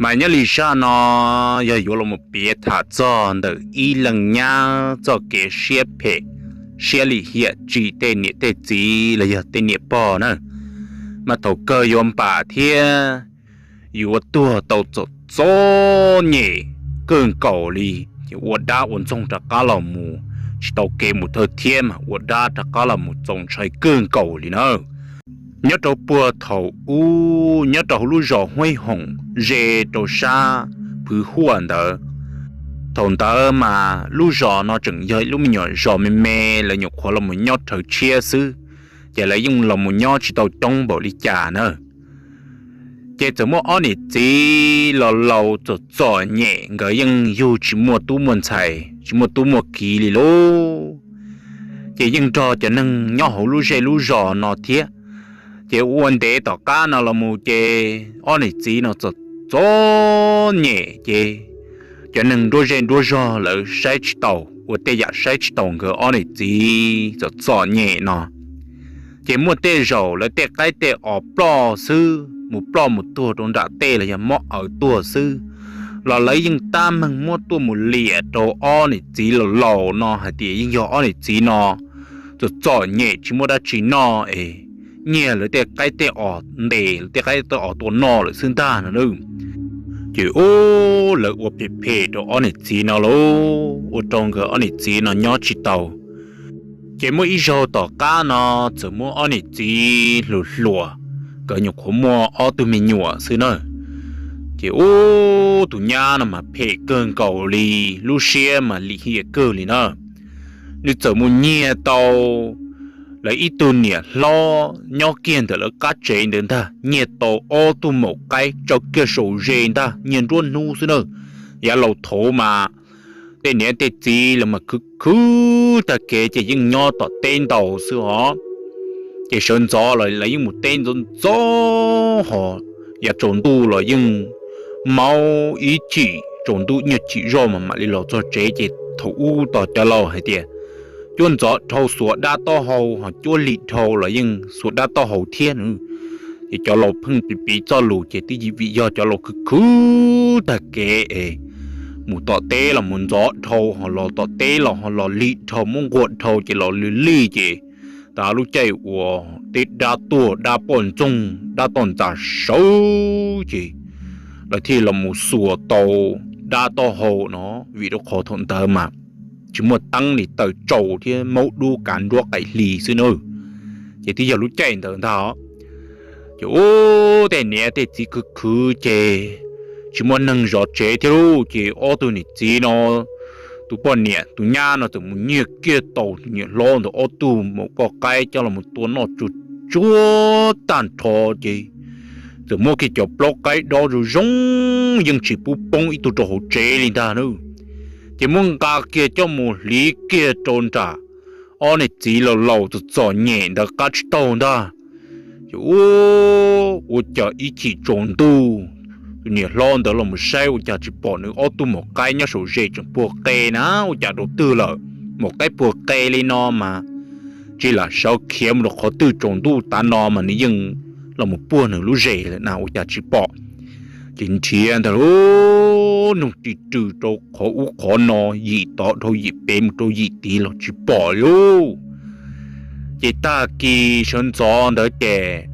Mas nyob li zaj no yog yuav los piav tham txog ntawm ib leej nyab txoj kev siab phem, siab lim hiam tsim tej niam tej txiv los yog tej niam pog na. Mas thaum kawg yuav npam thiab yuav tuag tau txom txom nyem kawg nkaus li, ces ua dab ua ntxoog rov qab los mus tsis tau kev mus thawj thiab mas ua dab rov qab los mus txaus ntshai kawg nkaus li na. Nyob rau puag thaum ub nyob rau hauv lub zos Huaib Hoom ze rau sab Phwv Huaj ntawd, thaum ntawd mas lub zos no tseem yog ib lub me nyuam zos me me, lawv nyuam qhuav los mus nyob rhawv tshiab xwb, ces lawv yeej los mus nyob tsis tau coob npaum li cas na. Ces txawm muaj ob niam txiv los laus txom txom nyem, nkawd yeej yug tsis muaj tub muaj ntxhais, tsis muaj tub muaj kiv li lauj. Ces yeej nrog cov neeg nyob hauv lub zej lub zos no thiab. Ces ua ntev tom qab no los mus ces ob niam txiv no txom txom nyem ces cov neeg nruab zej nruab zog lawv saib tsis taus, ua tej yam saib tsis taus nkawd ob niam txiv txom txom nyem no. Ces muaj tej zaum lawv tej qaib tej os ploj xwb, mus ploj mus tuag rau nram tej los yog mob awv tuag xwb, los lawv yeej tab meeg muab tuaj mus liam rau ob niam txiv laus laus no hais tias yeej yog ob niam txiv no txom txom nyem tsis muaj dab tsi noj es nyiag lawv tej qaib tej os, ntes lawv tej qaib tej os tua noj lawm xwb ntag no na. Ces ub, lawv ua phem phem rau ob niam txiv no lauj, ua rau nkawd ob niam txiv no nyob tsis tau. Ces muaj ib zaug tom qab no txawm muaj ob niam txiv hluas hluas, nkawd nyuam qhuav muaj ob tug me nyuam xwb na. Ces ub, tus nyab no mas phem kawg nkaus li, lub siab mas lim hiam kawg li na. Nws txawm mus nyiag tau lawv ib tug niam hlob nyob kiag ntawm lawv qab tsev ntawd ntag, nyiag tau ob tug maum qaib tsawv kiag saum ze ntag, nyiag nruab hnub xwb na. Yav laus thaud mas tej niam tej txiv los mas khwv khwv tag kev ces yeej nyob tom teb ntau xwb os. Ces sawv ntxov los lawv yeej mus teb ntxov ntxov ho, yav tsaus ntuj los yeej maub ib chim, tsaus ntuj nyuag chim zoj mas mam li los txog tsev. Ces thaum ub tos cov laus hais tias cuab ntxov dhau xuas dab taub hau ho cuab lig dhau los yeej xuas dab taub hau thiab. Ces cov laus pheej piv piv txoj lus ces twb vim yog cov laus khwv khwv tag kev es mus tom teb los mus ntxov dhau ho los tom teb los ho los lig dhau, muab nquag dhau ces los lig lig ces tas lub caij uas tej dab tuag dab poj ntxoog dab toj ntxas sawv ces lawv thiaj los mus xuas tau dab taub hau no, vim rau qhov thaum ntawd mas tsis muaj teeb li, taws tsau thiab maub dub kav nruab qaim hli xwb na. Ces twb yog lub caij ntawd ntag. Ces ub, tej niam tej txiv khwv khwv ces tsis muaj neeg zov tsev thiab lauj. Ces ob tug niam txiv no, tus poj niam tus nyab no txawm mus nyiag kiag tau tus niam hlob ntawd ob tug maum poj qaib coj los tua noj tsuag tsuag tag nrho ces txawm muab kiag cov plaub qaib dob zoo zoo, yeej tsis pub poob ib tug rau hauv tsev li ntag na. Ces muab nqa kiag coj mus hliv kiag rau nram ob niam txiv laus laus txom txom nyem ntawd qab tsib taug ntag. Ces ua cas ib chim tsaus ntuj, tus niam hlob ntawd los mus saib ua cas tsis pom nws ob tug maum qaib nyob saum ze tseem puag qe na, ua cas rau twg lawm, maum qaib puag qe li no mas tsis lam sawv khiav mus rau qhov twg, tsaus ntuj tav no mas nws yeej los mus puag nws lub zes lawm na, ua cas tsis pom. Ces nrhiav ntag lauj, nug ris rws rau qhov ub qhov no, yim tod dhau yim pem mus rau yim tid los tsis pom li lauj. Ces tag kis sawv ntxov ntawd ces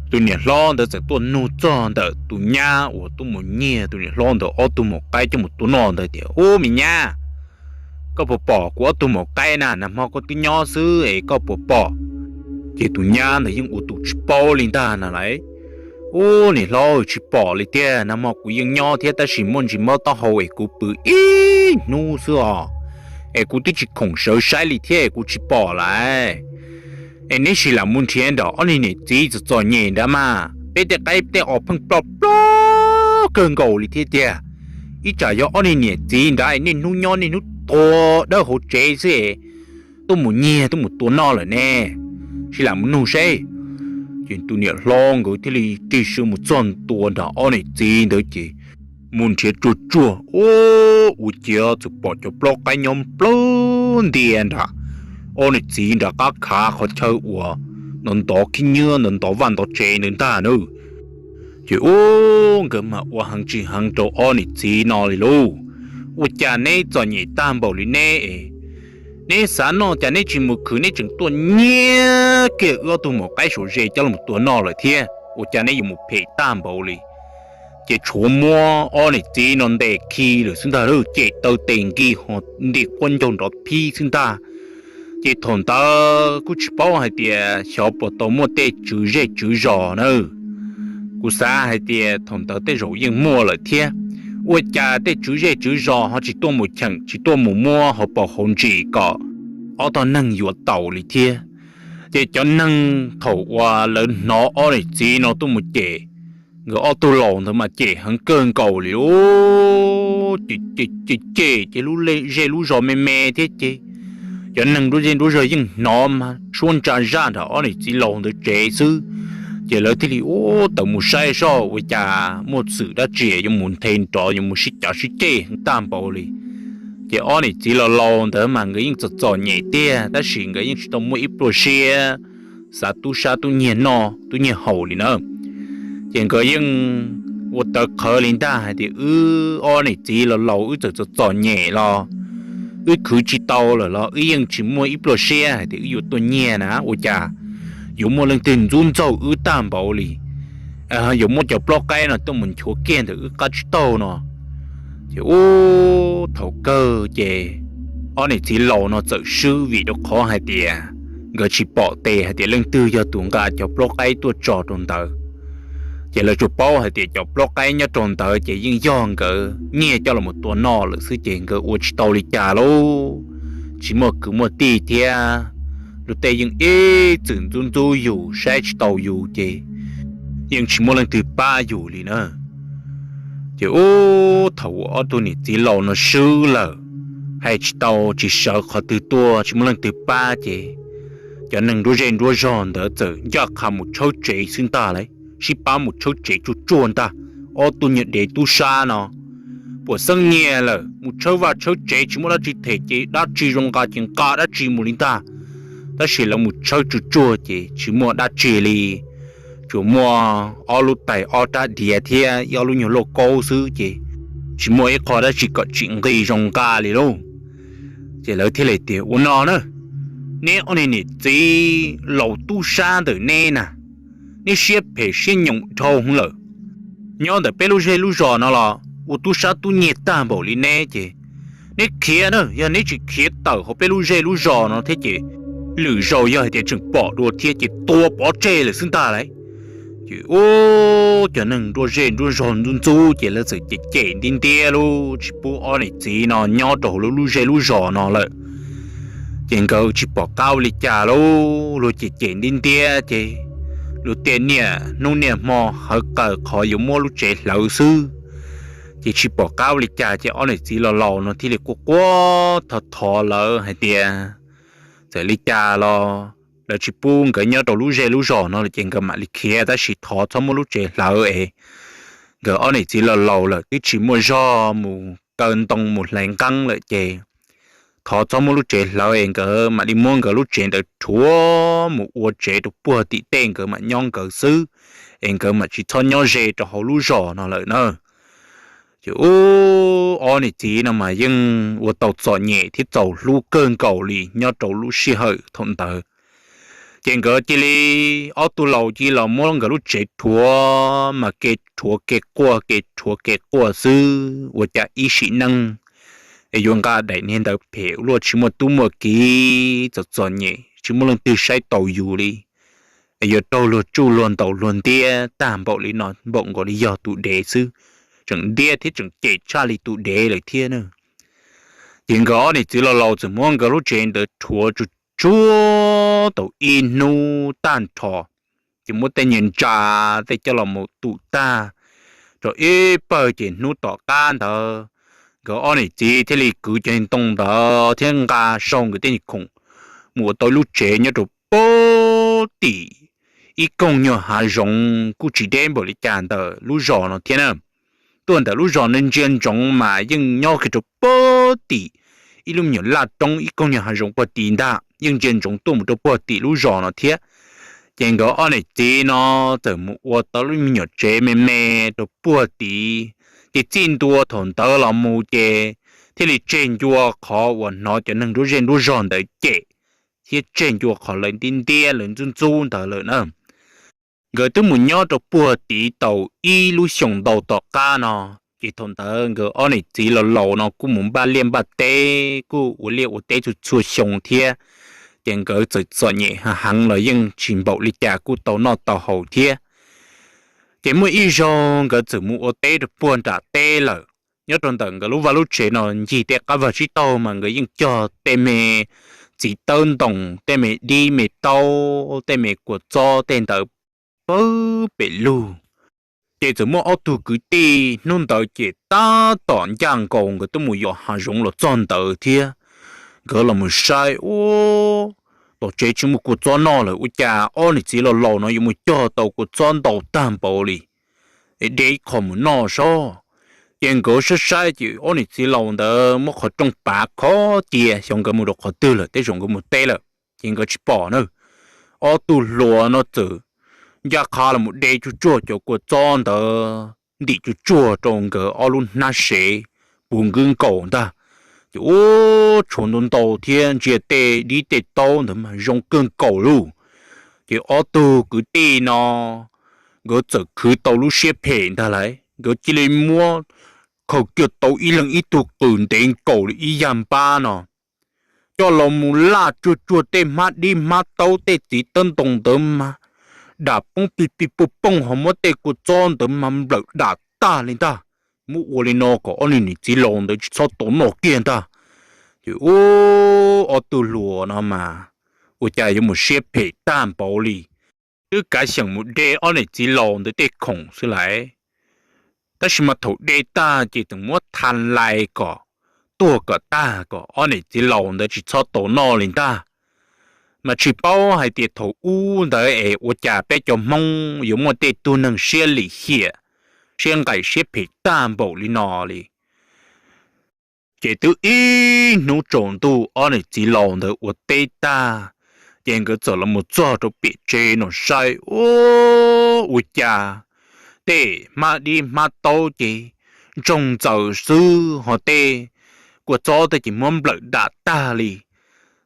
tus niam hlob ntawd txawm tuaj nug txog ntawm tus nyab uas tuaj mus nyiag tus niam hlob ntawd ob tug maum qaib coj mus tua noj ntawd tias, Ub, me nyab, koj puas pom kuv ob tug maum qaib na? Nag hmo koj twb nyob xwb es koj puas pom? Ces tus nyab ntawd yeej ua tus tsis paub li ntag na lauj. Ub, niam hlob, tsis pom li tiag, nag hmo kuv yeej nyob thiab tab sis muaj ntsis mob taub hau es kuv pw ib hnub xwb os, es kuv twb tsis khoom sawv saib li thiab es kuv tsis pom lawm. Es neb sim lam mus nrhiav nram ob niag niam txiv txom txom nyem nrad mas, peb tej qaib tej os pheej ploj ploj kawg nkaus li thiab tiag. Ib tsam yog ob niag niam txiv nrad niaj hnub nyob niaj hnub tua dawb hauv tsev xwb es tuaj mus nyiag tuaj mus tua noj lawm ne. Sim lam mus nug seb. Ces tus niam hlob nkawd thiaj li tig sw mus txog ntua nram ob niam txiv ntawd ces mus nrhiav tsuag tsuag, ua ciav txawm pom cov plaub qaib nyob nplawg ntia nram ob niam txiv nram qab khav qhov chaw uas ntov ntov khib nyiab ntov ntov vaj ntov tsev ntawd ntag na. Ces ub, nkawd mas ua heev tsis heev rau ob niam txiv no li lauj. Ua cas neb txom nyem tag npaum li neb? Neb xav noj cas neb tsis mus khwv, neb tseem tuaj nyiag kiag wb ob tug maum qaib saum ze coj los tua noj lawm thiab, ua cas neb yuav mus phem tag npaum li? Ces tshuav muab ob niam txiv no ntes khi lawm xwb ntag, cem taw tes nki ho nti quab ncaug nrov phib xwb ntag. Ces thaum ntawd kuj tsis paub hais tias xyov puas tau muaj tej tswv zej tswv zos na. Kuv xav hais tias thaum ntawd tej zaum yeej muaj lawm thiab, ua cas tej tswv zej tswv zos ho tsis tuaj mus cheem, tsis tuaj mus muab hauv paus hauv ntsis kom ob tog neeg yuav taus li thiab. Ces cov neeg thaum uas lawv hnov ob niam txiv no tuaj mus cem, nkawd ob tug laus ntawd mas cem heev kawg nkaus li lauj. Ces cem ces lub zej lub zos me me thiab ces cov neeg nruab zej nruab zos yeej hnov mas suab ntsa zaj nram ob niam txiv laus ntawd tsev xwb. Ces lawv thiaj li ub tawm mus saib soj ua cas muaj xwm dab tsi yuav mus nthe nrov yuav mus sib cav sib ceg heev tag npaum li. Ces ob niam txiv laus laus ntawd mas nkawd yeej txom txom nyem tiag tab sis nkawd yeej tsis tau muaj ib pluag siab xav tub sab tub nyiag noj tub nyiag haus li na. Ces nkawd yeej ua tawv qhawv li ntag hais tias wb ob niam txiv laus laus wb txawm txom txom nyem los wb khwv tsis tau lawm los wb yeej tsis muaj ib pluag siab hais tias wb yuav tuaj nyiag na, ua cas yuav muaj leej twg ntxub ntxaug wb tag npaum li, yuav muab cov plaub qaib no tuaj mus nchuav kiag ntawm wb qab tsib taug no. Ces ub thaum kawg ces ob niam txiv laus no txawm swb vim rau qhov hais tias nkawd tsis pom tes hais tias leej twg yog tus nqa cov plaub qaib tuaj tso rau ntawd. Ces lawv tsuas paub hais tias cov plaub qaib nyob rau ntawd ces yeej yog nkawd nyiag coj los tua noj lawm xwb ces nkawd ua tsis tau li cas lauj. Tsis muaj kwv muaj tij thiab, luag tej yeej ib txwm ntxub ntxub yus saib tsis taus yus ces yeej tsis muaj leej twg pab yus li na. Ces ub thaum uas ob tug niam txiv laus no swb lawm, hais tsis tau tsis sawv qhov twg tuaj tsis muaj leej twg pab ces cov neeg nruab zej nruab zog ntawd txawm ncaj qha mus tshawb tsev xwb ntag lauj, sib pab mus tshawb tsev tsuag tsuag ntag. Ob tug nyuag dev tub sab no puas xeeb nyiag lawm mus tshawb vaj tshawb tsev tsis muaj dab tsi them ces dab tsi zoo nqa ces nqa dab tsi mus li ntag. Tab sis lawv mus tshawb tsuag tsuag ces tsis muaj dab tsi li, tsuas muaj ob lub tais ob rab diav thiab ib ob lub nyuag lauj kaub xwb ces tsis muaj ib qho dab tsi kom tsim nqi zoo nqa li lauj. Ces lawv thiaj li tias ua no na, neb ob niag niam txiv laus tub sab ntawm neb na, neb siab phem siab nyoos dhau lawm. Nyob ntawm peb lub zej lub zos no los ua tub sab tub nyiag tag npaum li neb ces neb khiav na, yog neb tsis khiav tawm hauv peb lub zej lub zos no thiab ces lwm zaus yog hais tias tseem pom dua thiab ces tua pov tseg lawm xwb ntag lauj. Ces ub cov neeg nruab zej nruab zog ntxub ntxub ces lawv txawm cem cem ntiab ntiab lub tsis pub ob niam txiv no nyob rau hauv lub zej lub zos no lawm. Ces nkawd tsis pom qab ua li cas lauj, luag cem cem ntiab ntiab ces luag tias niaj hnub niaj hmo hawv qawm qhov yuav muab lub tsev hlawv xwb. Ces tsis pom qab ua li cas ces ob niam txiv laus laus no thiaj li quaj quaj thov thov lawv hais tias txawm li cas los lawv tsis pub nkawd nyob rau lub zej lub zos no lawm ces nkawd mam li khiav tab sis thov txhob muab lub tsev hlawv es nkawd ob niam txiv laus laus lawm twb tsis muaj zog mus kaw ntoo mus hlais nqeeb lawm ces thov txhob muab lub tsev hlawv es nkawd mam li muab nkawd lub tsev ntawd rhuav mus ua tsev rau puag tim tej nkawd mam nyob nkawd xwb, es nkawd mam tsis txhob nyob ze rau hauv lub zos no lawm na. Ces ub ob niam txiv no mas yeej ua tau txom nyem thiab txaus hlub kawg nkaus li nyob rau lub sij hawm thaum ntawd. Ces nkawd cia li, ob tug laus cia li los muab nkawd lub tsev rhuav mas kev rhuav kev quaj kev rhuav kev quaj xwb ua cas ib sim neej es yuav nqa daim niag ntawd phem ua luaj tsis muaj tub muaj kiv txom txom nyem tsis muaj leej twg saib taus yus li, es yuav raug luag tsuj luag ntaus luag ntiab tag npaum li no npaum nkaus li yog tus dev xwb, tseem ntiab thiab tseem cem tshaj li tus dev lawm thiab na. Ces nkawd ob niam txiv laus laus txawm muab nkawd lub tsev ntawd rhuav tsuag tsuag tau ib hnub tag nrho, ces muab tej nyias ntsa tej coj los mus tum tag rau ib pawg ces hnub tom qab ntawd nkawd ob niam txiv thiaj li kwv cov ntoo ntawd thiab nqa sau nkawd tej khoom mus ua tau ib lub tsev nyob rau puag tim ib koog nyuag hav zoov kuj tsis deb npaum li cas ntawm lub zos no thiab na. Tuaj ntawm lub zos no ntsia ntsoov mas yeej nyob kiag rau puag tim ib lub me nyuam laj roob ib koog nyuag hav zoov puag tim ntag, yeej ntsia ntsoov tuaj mus rau puag tim lub zos no thiab. Ces nkawd ob niam txiv no txawm mus ua tau lub me nyuam tsev me me rau puag tid, ces txij ntua thaum ntawd los mus ces thiaj li tseg ncua qhov uas hnov cov neeg nruab zej nruab zog ntawd cem, thiab tseg ncua qhov lawv ntiab ntiab lawv ntxub ntxub ntawd lawm na. Nkawd twb mus nyob rau puag tid tau ib lub xyoos ntau tom qab no, ces thaum ntawd nkawd ob niam txiv los laus no kuj mus npaj liaj npaj teb, kuj ua liaj ua teb txhua txhua xyoo thiab. Ces nkawd txawm txom nyem heev los yeej tsis npaum li cas kuj tau noj tau haus thiab. Ces muaj ib zaug nkawd txawm mus ua teb rau puag nram teb lawm. Nyob rau ntawm nkawd lub vaj lub tsev no ncig tej qab vag tsib taug mas nkawd yeej cog tej me txiv tawb ntoos, tej me dib me taub, tej me kua txob tej ntawd pawg pem lug. Ces txawm muaj ob tug kwv tij hnub ntawd ces tab tom ncaj nkaus nkawd twb mus yos hav zoov los txog ntawd thiab. Nkawd los mus saib, ua tom tsev tsis muaj kua txob noj lawm, ua cas ob niam txiv laus laus no yuav mus cog tau kua txob ntau tag npaum li, deb qho mus noj seb. Ces nkawd saib saib ces ob niam txiv laus ntawd muab qhov rooj pav khov cia, xyov nkawd mus rau qhov twg lawm, tej zaum nkawd mus teb lawm ces nkawd tsis pom na. Ob tug hluas no txawm ncaj qha los mus de tsuj tsuag cov kua txob ntawd ntim tsuj tsuag rau nkawd ob lub hnab sev puv nkaus ntag. Ces ua tshua ntau ntau thiab ntsia tej dib tej taub ntawd mas zoo kawg nkaus lauj. Ces ob tug kwv tij no nkawd txawm khwv tau lub siab phem ntag lauj, nkawd cia li muab khaws kiag tau ib leeg ib tug qws ntev nkaus li ib yag npab no coj los mus laj tsuag tsuag tej hmab dib hmab taub tej txiv tawb ntoos ntawd mas dam poob pig pig pooj pooj, ho muab tej kua txob ntawd mas nplawm dam tag li ntag. Muab ua li no kom ob niag niam txiv laus ntawd tsis txhob tau noj kiag ntag. Ces ua ob tug hluas no mas ua cas yuav mus siab phem tag npaum li, twb kav xyeem mus de ob niam txiv laus ntawd tej khoom xwb lauj. Tab sis mas thaum de tag ces tseem muab tha lais kom tuag kom tag kom ob niam txiv laus ntawd tsis txhob tau noj li ntag. Mas tsis paub hais tias thaum ub ntawd es ua cas peb cov Hmoob yuav muaj tej tug neeg siab lim hiam, siab nqaim siab phem tag npaum li no li. Ces twb ib hnub tsaus ntuj ob niam txiv laus ntawd ua teb tag, ces nkawd txawm los mus txog rau pem tsev no saib, ua cas tej hmab dib hmab taub ces ntsoog ntxaws xwb, ho tej kua txob tej ces muab nplawm dam tag li.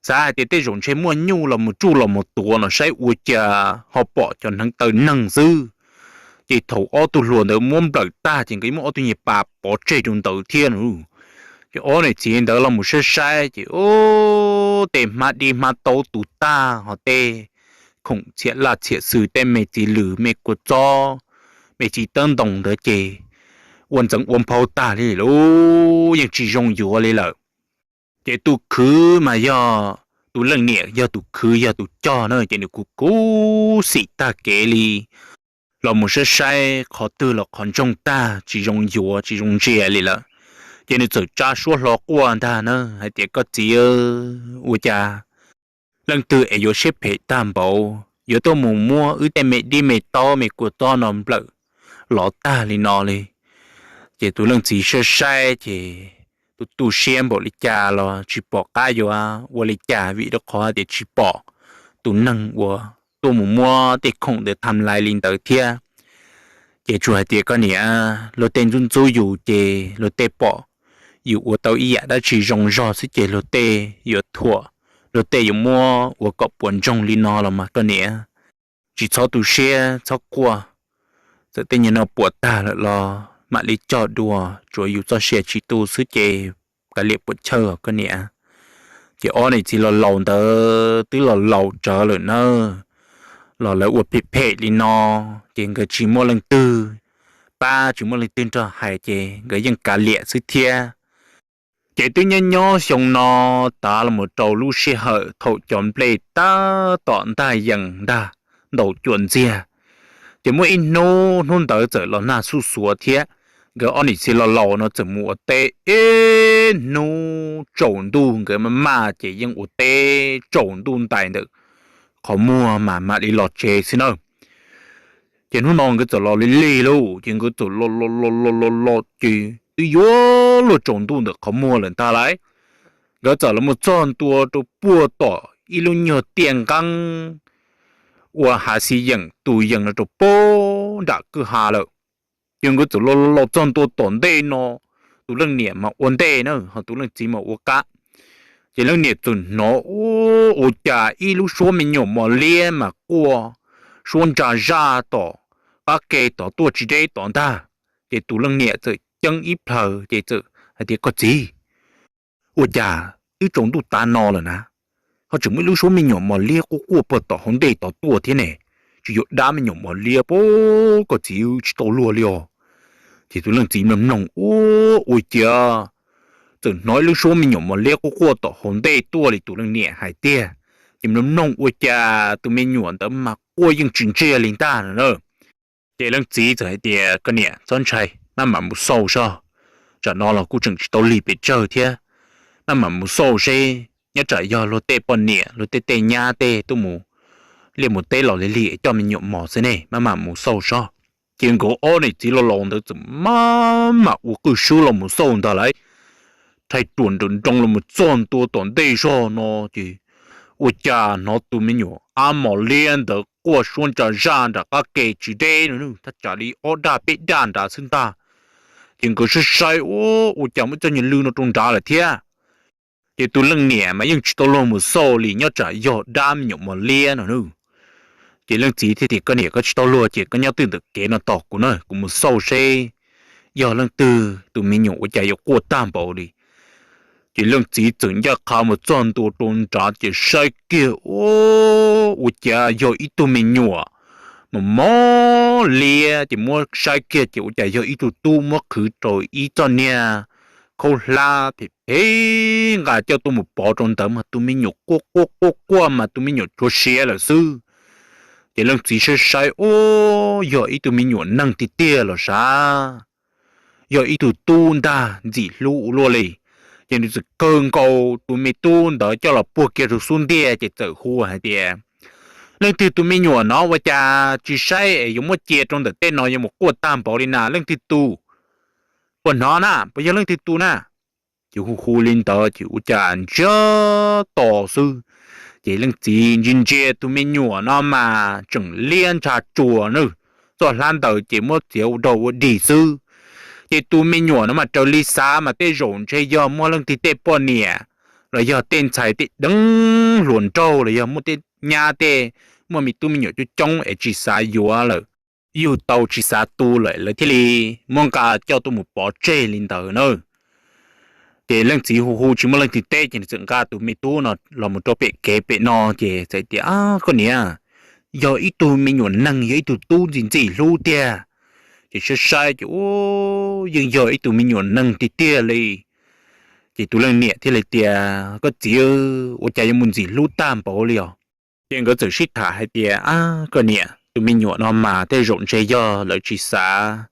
Xav hais tias tej zaum ntshe muaj nyuj los mus tsuj los mus tuav no saib ua cas ho pom cov hneev taw neeg xwb. Ces thaum ob tug hluas ntawd muab nplawm tag ces nkawd muab ob tug nyias pas pov tseg rau ntawd thiab no. Ces ob niam txiv ntawd los mus saib saib ces tej hmab dib hmab taub tu tag, ho tej khoom txhiam laj txhiam xwm, tej me txiv lws me kua txob, me txiv tawb ntoos ntawd ces ua ntxeev ua nphau tag li lauj, yeej tsis zoo yuav li lawm. Ces tus khwv mas yog tus leej niam yog tus khwv yog tus cog na, ces nws kuj khuv xim tag kev li, los mus saib saib qhov twg los qhov ntsoog tag tsis zoo yuav tsis zoo ntsia li lawm. Ces nws txawm tsa suab hlo quaj ntag na hais tias, Koj txiv, ua cas leej twg es yuav siab phem tag npaum, yuav tuaj mus muab wb tej me dib me taub me kua txob no nplawm lov tag li no li? Ces tus leej txiv saib saib ces tus tu siab npaum li cas los tsis pom qab yuav ua li cas, vim rau qhov tias tsis pom tus neeg uas tuaj mus muab tej khoom ntawd tha lais li ntawd thiab. Ces tsuas hais tias, Koj niam, luag tej ntxub ntxub yus ces luag tej pom yus ua tau ib yam dab tsi zoo zog xwb ces luag tej yuav thuam, luag tej yuav muab ua kom puas ntsoog li no los mas koj niam. Tsis txhob tu siab txhob quaj, txawm tej nyuag no puas tag lawm los mam li cog dua, tsuav yus txoj sia tsis tu xwb ces kav liam puas chawj koj niam. Ces ob niam txiv los laus ntawd twb los laus tsawv lawm nawb, los lawv ua phem phem li no, ces nkawd tsis muaj leej twg pab tsis muaj leej twg nrog hais ces nkawd yeej kav liam xwb thiab. Ces twb nyob nyob xyoo no tav los mus rau lub sij hawm thaum cov nplej tab tom ntag yees ntag, ntaus cua ntxiag. Ces muaj ib hnub, hnub ntawd txawm los nag xuj xuav thiab, nkawd ob niam txiv los laus no txawm mus ua teb ib hnub tsaus ntuj nkawd maj maj ces yeej ua teb tsaus ntuj ntais ntawm qhov muag mas mam li los tsev xwb na. Ces hnub no nkawd txawm los lig lig lauj, ces nkawd txawm los los los los los los ces twb yuav luag tsaus ntuj ntawm qhov muag lawm ntag lauj. Nkawd txawm los mus txog ntua rau puag tom ib lub nyuag tiaj nqeeb ua hav xi yeem tus yees no rau pem nram kwj ha lawm. Ces nkawd txawm los los txog ntua tom ntej no, tus leej niam mas ua ntej na, ho tus leej txiv mas ua qab. Ces leej niam txawm hnov ua cas ib lub suab me nyuam mos liab mas quaj suab ntsa zaj tom qab ke tod tuaj tsis deb tod ntag. Ces tus leej niam txawm ceeb ib plhaw ces txawm hais tias, Koj txiv, ua cas twb tsaus ntuj tav no lawm na, ho tseem muaj ib lub suab me nyuam mos liab quaj quaj puag tom hauv ntej tod tuaj thiab ne? Tsis yog dab me nyuam mos liab pab, koj txiv, tsis tau luag li os. Ces tus leej txiv mloog mloog ua, ua cas txawm hnov ib lub suab me nyuam mos liab quaj quaj tom hauv ntej tuaj li tus leej niam hais tiag. Ces mloog mloog ua cas tus me nyuam ntawd mas quaj yeej tsis ntsiag li ntag no na. Ces leej txiv txawm hais tias, Koj niam, txhob ntshai, maj mam mus xauj soj. Tsam no los kuj tseem tsis tau lig pes tsawg thiab. Maj mam mus xauj seb, nyob tsam yog luag tej poj niam, luag tej tej nyab tej tuaj mus liaj mus teb los li lig es coj me nyuam mos xwb ne, maj mam mus xauj soj. Ces nkawd ob niam txiv laus laus ntawd txawm maj mam ua qwj sub los mus xauj ntag lauj. Rhais ruam nrawm nroos los mus txog ntua tom ntej zog no ces ua cas hnov tus me nyuam ab mos liab ntawd quaj suab ntsa zaj nram qab ke tsis deb no, thaj tsam li ob daj peb daj nrad xwb ntag. Ces nkawd saib saib ua, ua cas muaj txoj nyuag lw no rau nrad lawm thiab. Ces tus leej niam mas yeej tsis tau luag mus xauj li, nyob tsam yog dab me nyuam mos liab no na. Ces leej txiv thiaj tias, Koj niam, koj tsis tau luag ces koj nyob twj ntawm kev no tos kuv na, kuv mus xauj seb yog leej twg tus me nyuam ua cas yuav quaj tag npaum li. Ces leej txiv txawm ncaj qha mus txog ntua rau nrad ces saib kiag ua, ua cas yog ib tug me nyuam mos mos liab, ces muab saib kiag ces ua cas yog ib tug tub muab qhwv rau ib txoj niag khaub hlab phem phem nqa coj tuaj mus pov rau ntawd mas tus me nyuam quaj quaj quaj quaj mas tus me nyuam tshuav siav lawm xwb. Ces leej txiv saib saib ua, yog ib tug me nyuam neeg tiag tiag los sav, yog ib tug tub ntag ntxim hlub ua luaj li. Ces nws txawm kawg nkaus tus me tub ntawd coj los puag kiag rau xub ntiag ces txawm hu hais tias, Leej twg tus me nyuam no ua cas tsis saib es yuav muab cia rau ntawm tej no yuav mus quaj tag npaum li na, leej twg tus? Puas hnov na, puas yog leej twg tus na? Ces hu hu li ntawd ces ua cas ntsiag to xwb. Ces leej txiv ntsia ntsia tus me nyuam no mas tseem liab ntsha tsuas na, txoj hlab ntaws ces muab txiav ua dog ua dig xwb. Ces tus me nyuam no mas raws li xav mas tej zaum ntshe yog muaj leej twg tej poj niam los yog tej ntxhais tej deev hluas nraug los yog muaj tej nyab tej muaj me tub me nyuam coob coob es tsis xav yuav lawm, yug tau tsis xav tu lawm lawv thiaj li muab nqa coj tuaj mus pov tseg li ntawd na. Ces leej txiv hu hu tsis muaj leej twg teb ces nws txawm nqa tus me tub no los mus rau pem kev pem no ces txawm tias, Koj niam, yog ib tug me nyuam neeg, yog ib tug tub ntxim ntxim hlub tiag. Ces saib saib ces ua, yeej yog ib tug me nyuam neeg tiag tiag li. Ces tus leej niam thiaj li tias, Koj txiv, ua cas yuav mus ntxim hlub tag npaum li os? Ces nkawd txawm sib tham hais tias, Ab, koj niam, tus me nyuam no mas tej zaum ntshe yog lawv tsis xav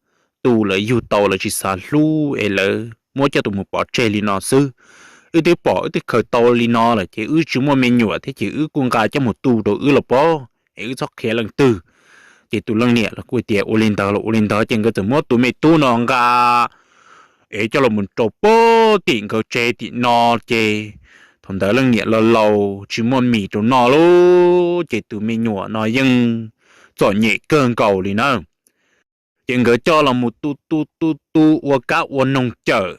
tu, lawv yug tau lawv tsis xav hlub es lawv muab coj tus mus pov tseg li no xwb. Wb twb pom wb twb khaws tau li no lawm ces wb tsis muaj me nyuam thiab ces wb kuj nqa coj mus tu rau wb los pob es wb txhob qhia leej twg. Ces tus leej niam los kuj tias ua li ntawd los ua li ntawd ces nkawd txawm muab tus me tub no nqa es coj los mus rau pob tim nkawd tsev tim no. Ces thaum ntawd leej niam los laus tsis muaj mis rau noj lauj, ces tus me nyuam no yeej txom nyem kawg nkaus li na. Ces nkawd coj los mus tu tu tu tu ua kab ua noog cawm,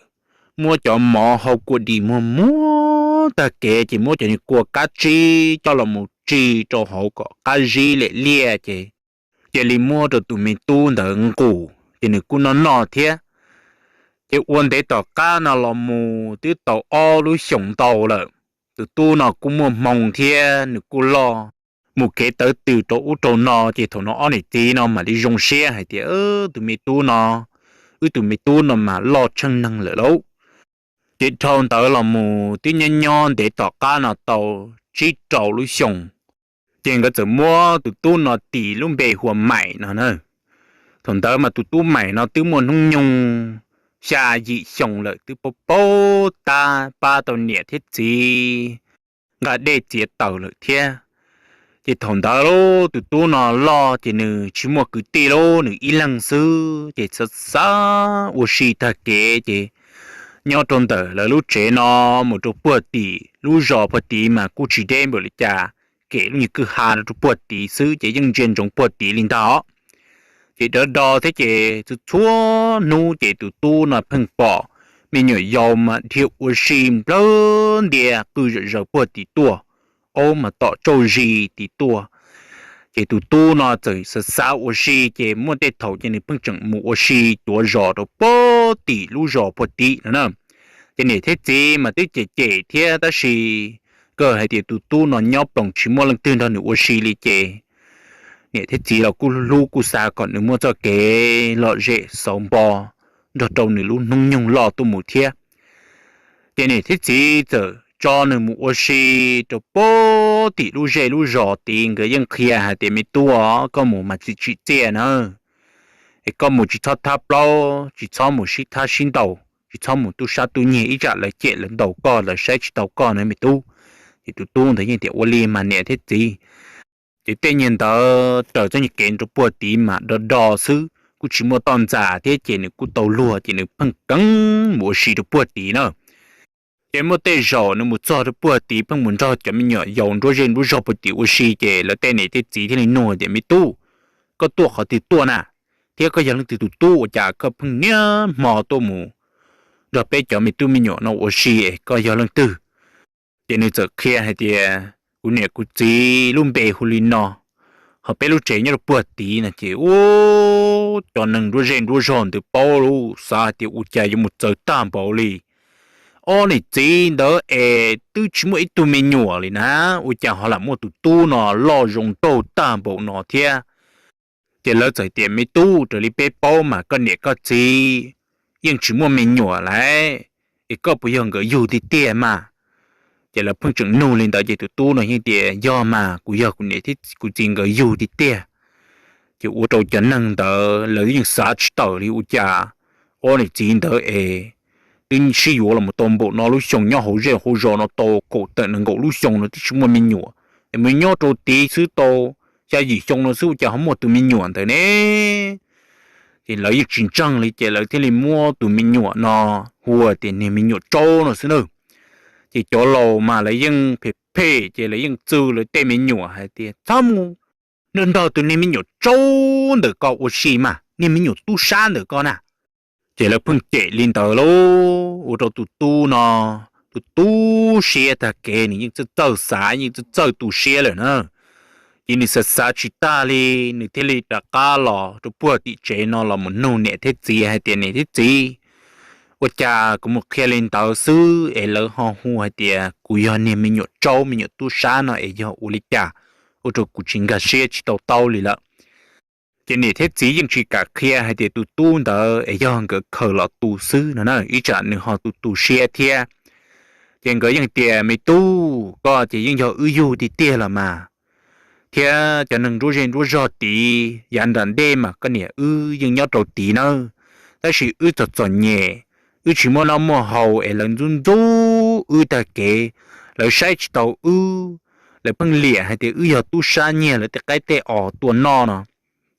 muab cov mov hau kua dis muag muag tag kev ces muab cov niag kua kab tsib coj los mus tsis rau hauv kom qab zib lem liaj ces cia li muab rau tus me tub ntawd nqus ces nws kuj noj noj thiab. Ces ua ntev tom qab no los mus twb tau ob lub xyoos ntau lawm, tus tub no kuj muaj hmoo thiab nws kuj loj, mus kev tawv twm rau ub rau no ces thaum no ob niam txiv no mam li zoo siab hais tias, Tus me tub no, wb tus me tub no mas loj tsheej neeg lawm lauj. Ces dhau ntawd los mus twb nyob nyob ntev tom qab no tau tsib rau lub xyoos, ces nkawd txawm muab tus tub no tis lub npe hu ua Maim no na. Thaum ntawd mas tus tub Maim no twb muaj hnub nyoog xya yim xyoo lawm, twb paub paub tab pab tau niam thiab txiv nqa dej txiav taws lawm thiab. Ces thaum ntawd tus tub no loj ces nws tsis muaj kwv tij lauj, nws ib leeg xwb ces xav xav ua si tag kev ces nyob rau ntawm lawv lub tsev no mus rau puag tim lub zos puag tid mas kuj tsis deb npaum li cas, kem lub nyuag kwj ha rau puag tid xwb ces yeej ntsia ntsoov puag tid li ntag os. Ces do do thiab ces txhua txhua hnub ces tus tub no pheej pom me nyuam yaus mas dhia ua si nplawg ntia qw zom zaws puag tid tuaj, aub mas tom tsauj zis tid tuaj. Ces tus tub no txawm xav xav ua si ces muaj tej thaum ces nws pheej tseem mus ua si cuav zos rau puag tim lub zos puag tid no na. Ces niam thiab txiv mas twb cem cem thiab tab sis kawg hais tias tus tub no nyob ploog tsis muaj leej twg nrog nws ua si li ces niam thiab txiv los kuj hlub kuj xav kom nws muaj txoj kev lom zem xauv npo nrog rau nws lub hnub nyoog loj tuaj mus thiab. Ces niam thiab txiv txawm tso nws mus ua si rau puag tim lub zej lub zos tid, nkawd yeej qhia hais tias me tub, koj mus mas txim tsim txiaj na, es koj mus tsis txhob thab plaub, tsis txhob mus sib thab sib ntaus, tsis txhob mus tub sab tub nyiag, ib tsam lawv cem lawv ntaus koj lawv saib tsis taus koj na me tub. Ces tus tub ntawd yeej tias ua li mas niam thiab txiv. Ces tej nyuag ntawd raws txoj nyuag kev rau puag tid mas do do xwb kuj tsis muaj toj ntxas thiab ces nws kuj tau luag ces nws pheej keev mus ua si rau puag tid na. Ces muaj tej zaum nws mus txog rau puag tid pheej mus nrog cov me nyuam yaus nruab zej nruab zog puag tid ua si ces lawv tej niam tej txiv thiaj li nug tias me tub, koj tuaj qhov twg tuaj na, thiab koj yog leej twg tus tub ua cas koj pheej niaj hmo tuaj mus nrog peb cov me tub me nyuam no ua si es koj yog leej twg? Ces nws txawm qhia hais tias kuv niam kuv txiv lub npe hu li no, ho peb lub tsev nyob rau puag tid no ces ub, cov neeg nruab zej nruab zog ntawd paub lawm xav hais tias ua cas yuav mus txawv tag npaum li. Ob niam txiv ntawd es twb tsis muaj ib tug me nyuam li na, ua cas ho lam muaj tus tub no loj zoo nraug tag npaum no thiab. Ces lawv txawm tias me tub, raws li peb paub mas koj niam koj txiv yeej tsis muaj me nyuam lawm, es koj puas yog nkawd yug tiag tiag mas? Ces lawv pheej tseem nug li ntawd ces tus tub no yeej tias yog mas, kuv yog kuv niam thiab kuv txiv nkawd yug tiag tiag. Ces ua rau cov neeg ntawd lawv yeej xav tsis tawm li, ua cas ob niam txiv ntawd es twb sib yuav los tau npaum no lub xyoo, nyob hauv zej hauv zos no tau kaum tawm nees nkaum lub xyoo no twb tsis muaj me nyuam, es mus nyob rau tid xwb tau xya yim xyoo no xwb ua cas ho muaj tus me nyuam ntawd ne? Ces lawv yeej tsis ntseeg li ces lawv thiaj li muab tus me nyuam no hu tias niag me nyuam tsaub no xwb na. Ces cov laus mas lawv yeej phem phem ces lawv yeej txwj lawv tej me nyuam hais tias txhob mus nrog tus niag me nyuam tsaub ntawm ko ua si mas, niag me nyuam tub sab ntawm ko na. Ces lawv pheej cem li ntawd lauj, ua rau tus tub no, tus tub siab tag kev, nws yeej txawj txawj xav yeej txawj txawj tu siab lawm na. Ces nws xav xav tsis tag li, nws thiaj li rov qab los rau puag tim tsev no los mus nug niam thiab txiv hais tias niam thiab txiv, ua cas kuv mus qhia li ntawd xwb es lawv ho hu hais tias kuv yog niag me nyuam tsaub me nyuam tub sab no es yog ua li cas, ua rau kuv tsis nkag siab tsis tau taub li lawm. Ces niam thiab txiv yeej tsis kam qhia hais tias tus tub ntawd es yog nkawd khaws los tu xwb no na, ib tsam nws ho tu tu siab thiab. Ces nkawd yeej tias me tub, koj ces yeej yog wb yug tiag tiag los mas, thiab cov neeg nruab zej nruab zog tid yav nram ntej mas koj niam wb yeej nyob rau tid nawb, tab sis wb txom txom nyem, wb tsis muaj noj muaj haus es lawv ntxub ntxub wb tag kev, lawv saib tsis taus wb, lawv pheej liam hais tias wb yog tub sab nyiag lawv tej qaib tej os tua noj no,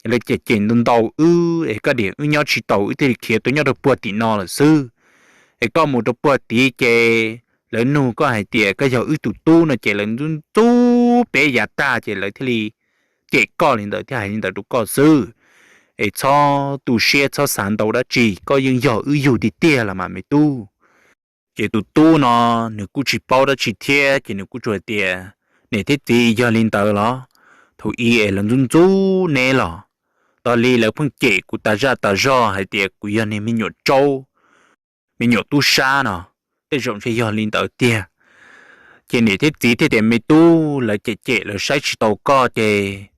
lawv cem cem ntau ntau wb es koj niam wb nyob tsis taus wb thiaj li khiav tuaj nyob rau puag tim no lawm xwb. Es koj mus rau puag tid ces lawv nug koj hais tias koj yog wb tus tub no ces lawv ntxub ntxub peb yav tag ces lawv thiaj li cem koj li ntawd thiab hais li ntawd rau koj xwb. Es txhob tu siab txhob xav ntau dab tsi, koj yeej yog wb yug tiag tiag los mas me tub. Ces tus tub no nws kuj tsis paub dab tsi thiab ces nws kuj tsuas tias niam thiab txiv, yog li ntawd los thaum ub es lawv ntxub ntxub neb los, tos li lawv pheej cem kuv tas zaj tas zog hais tias kuv yog niag me nyuam tsaub, me nyuam tub sab no, tej zaum ntshe yog li ntawd tiag. Ces niam thiab txiv thiaj tias me tub, lawv cem cem lawv saib tsis taus koj ces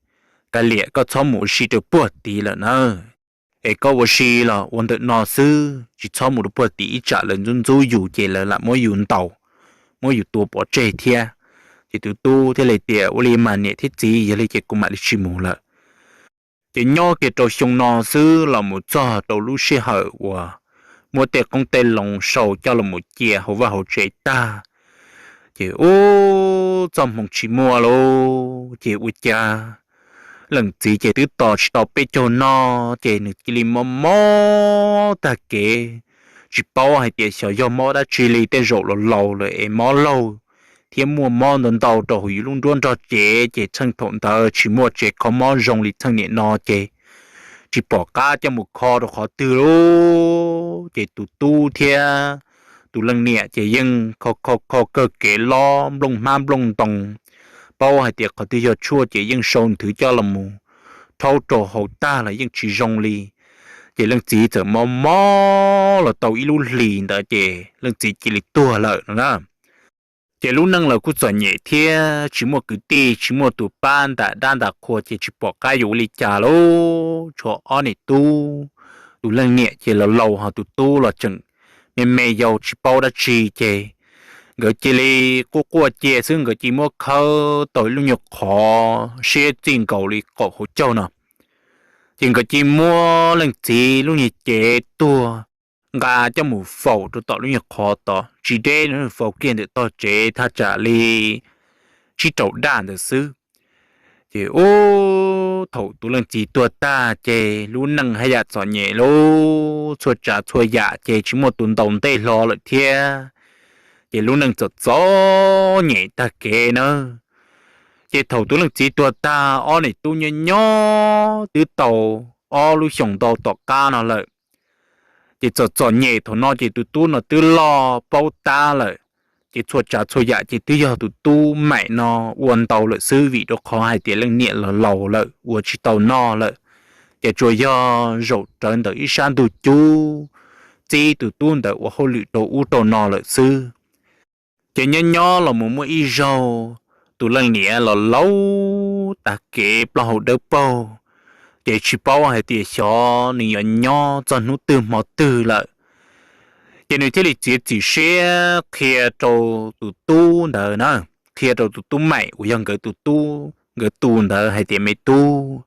kav liam, koj txhob mus ua si rau puag tid lawm na. Es koj ua si los ua ntawm no xwb, tsis txhob mus rau puag tid, ib tsam lawv ntxub ntxub yus ces lawv lam muab yus ntaus, muab yus tua pov tseg thiab. Ces tus tub thiaj li tias ua li mas niam thiab txiv, yog li ces kuv mam li tsis mus lawm. Ces nyob kiag rau xyoo no xwb los mus txog rau lub sij hawm uas muab tej qoob tej loo sau coj los mus cia hauv vaj hauv tsev tag, ces ub, txoj hmoo tsis muaj lauj, ces ua cas leej txiv ces twb tos tsis tau peb caug no, ces nws cia li mob mob tag kev, tsis paub hais tias xyov yog mob dab tsi li, tej zaum los laus lawm es mob laug, thiab muaj mob ntau ntau rau hauv yus lub nruab nrog cev, ces txheej thaum ntawd tsis muaj tsev kho mob zoo li txheej niam no, ces tsis pom qab coj mus kho rau qhov twg lauj. Ces tus tub thiab tus leej niam ces yeej kho kho kho kawg kev lob nplooj hmab nplooj ntoo, paub hais tias qhov twg yog tshuaj ces yeej sau nthwv coj los mus rhaub rau haus tag los yeej tsis zoo li. Ces leej txiv txawm mob mob los tau ib lub hlis ntawd ces leej txiv cia li tuag lawm no na. Ces lub neej los kuj txom nyem thiab tsis muaj kwv tij tsis muaj tus pab ntam dab ntam qhua ces tsis pom qab yuav ua li cas lauj. Tshuav ob niam tub, tus leej niam ces laus laus ho tus tub los tseem me me yau tsis paub dab tsi, ces nkawd cia li quaj quaj cia xwb, nkawd cia li muab khawb tau ib lub nyuag qhov siab txij nkaus li qaum hauv caug no. Ces nkawd cia li muab leej txiv lub niag cev tuag nqa coj mus faus rau tom lub nyuag qhov tod, tsis deb, faus kiag ntawm tog tsev thaj tsam li tsib rau daj ntawd xwb. Ces ub, thaum tus leej txiv tuag tag ces lub neej haj yam txom nyem lauj, txhua tsav txhua yam ces tsis muaj tus ntaus ntej hlo lawm thiab. Ces lub neej txom txom nyem tag kev na. Ces thaum tus leej txiv tuag tag, ob niam tub nyob nyob twb tau ob lub xyoos ntau tom qab no lawm. Ces txom txom nyem thaum no ces tus tub no twb loj paub tab lawm, ces txhua tsav txhua yam ces twb yog tus tub maim no ua ntau lawm xwb, vim rau qhov hais tias leej niam los laus lawm ua tsis tau noj lawm. Ces tsuas yog zaum rawv ntawm ib sab ntug cub txib tus tub ntawd ua hauj lwm rau ub rau no lawm xwb. Ces nyob nyob los mus muaj ib zaug, tus leej niam los laus tag kev plaub hau dawb paug, ces tsis paub hais tias xyov nws yuav nyob txog hnub twg hmo twg lawm. Ces nws thiaj li txiav txim siab qhia rau tus tub ntawd na, qhia rau tus tub maim uas yog nkawd tus tub, nkawd tus ntawd hais tias, Me tub,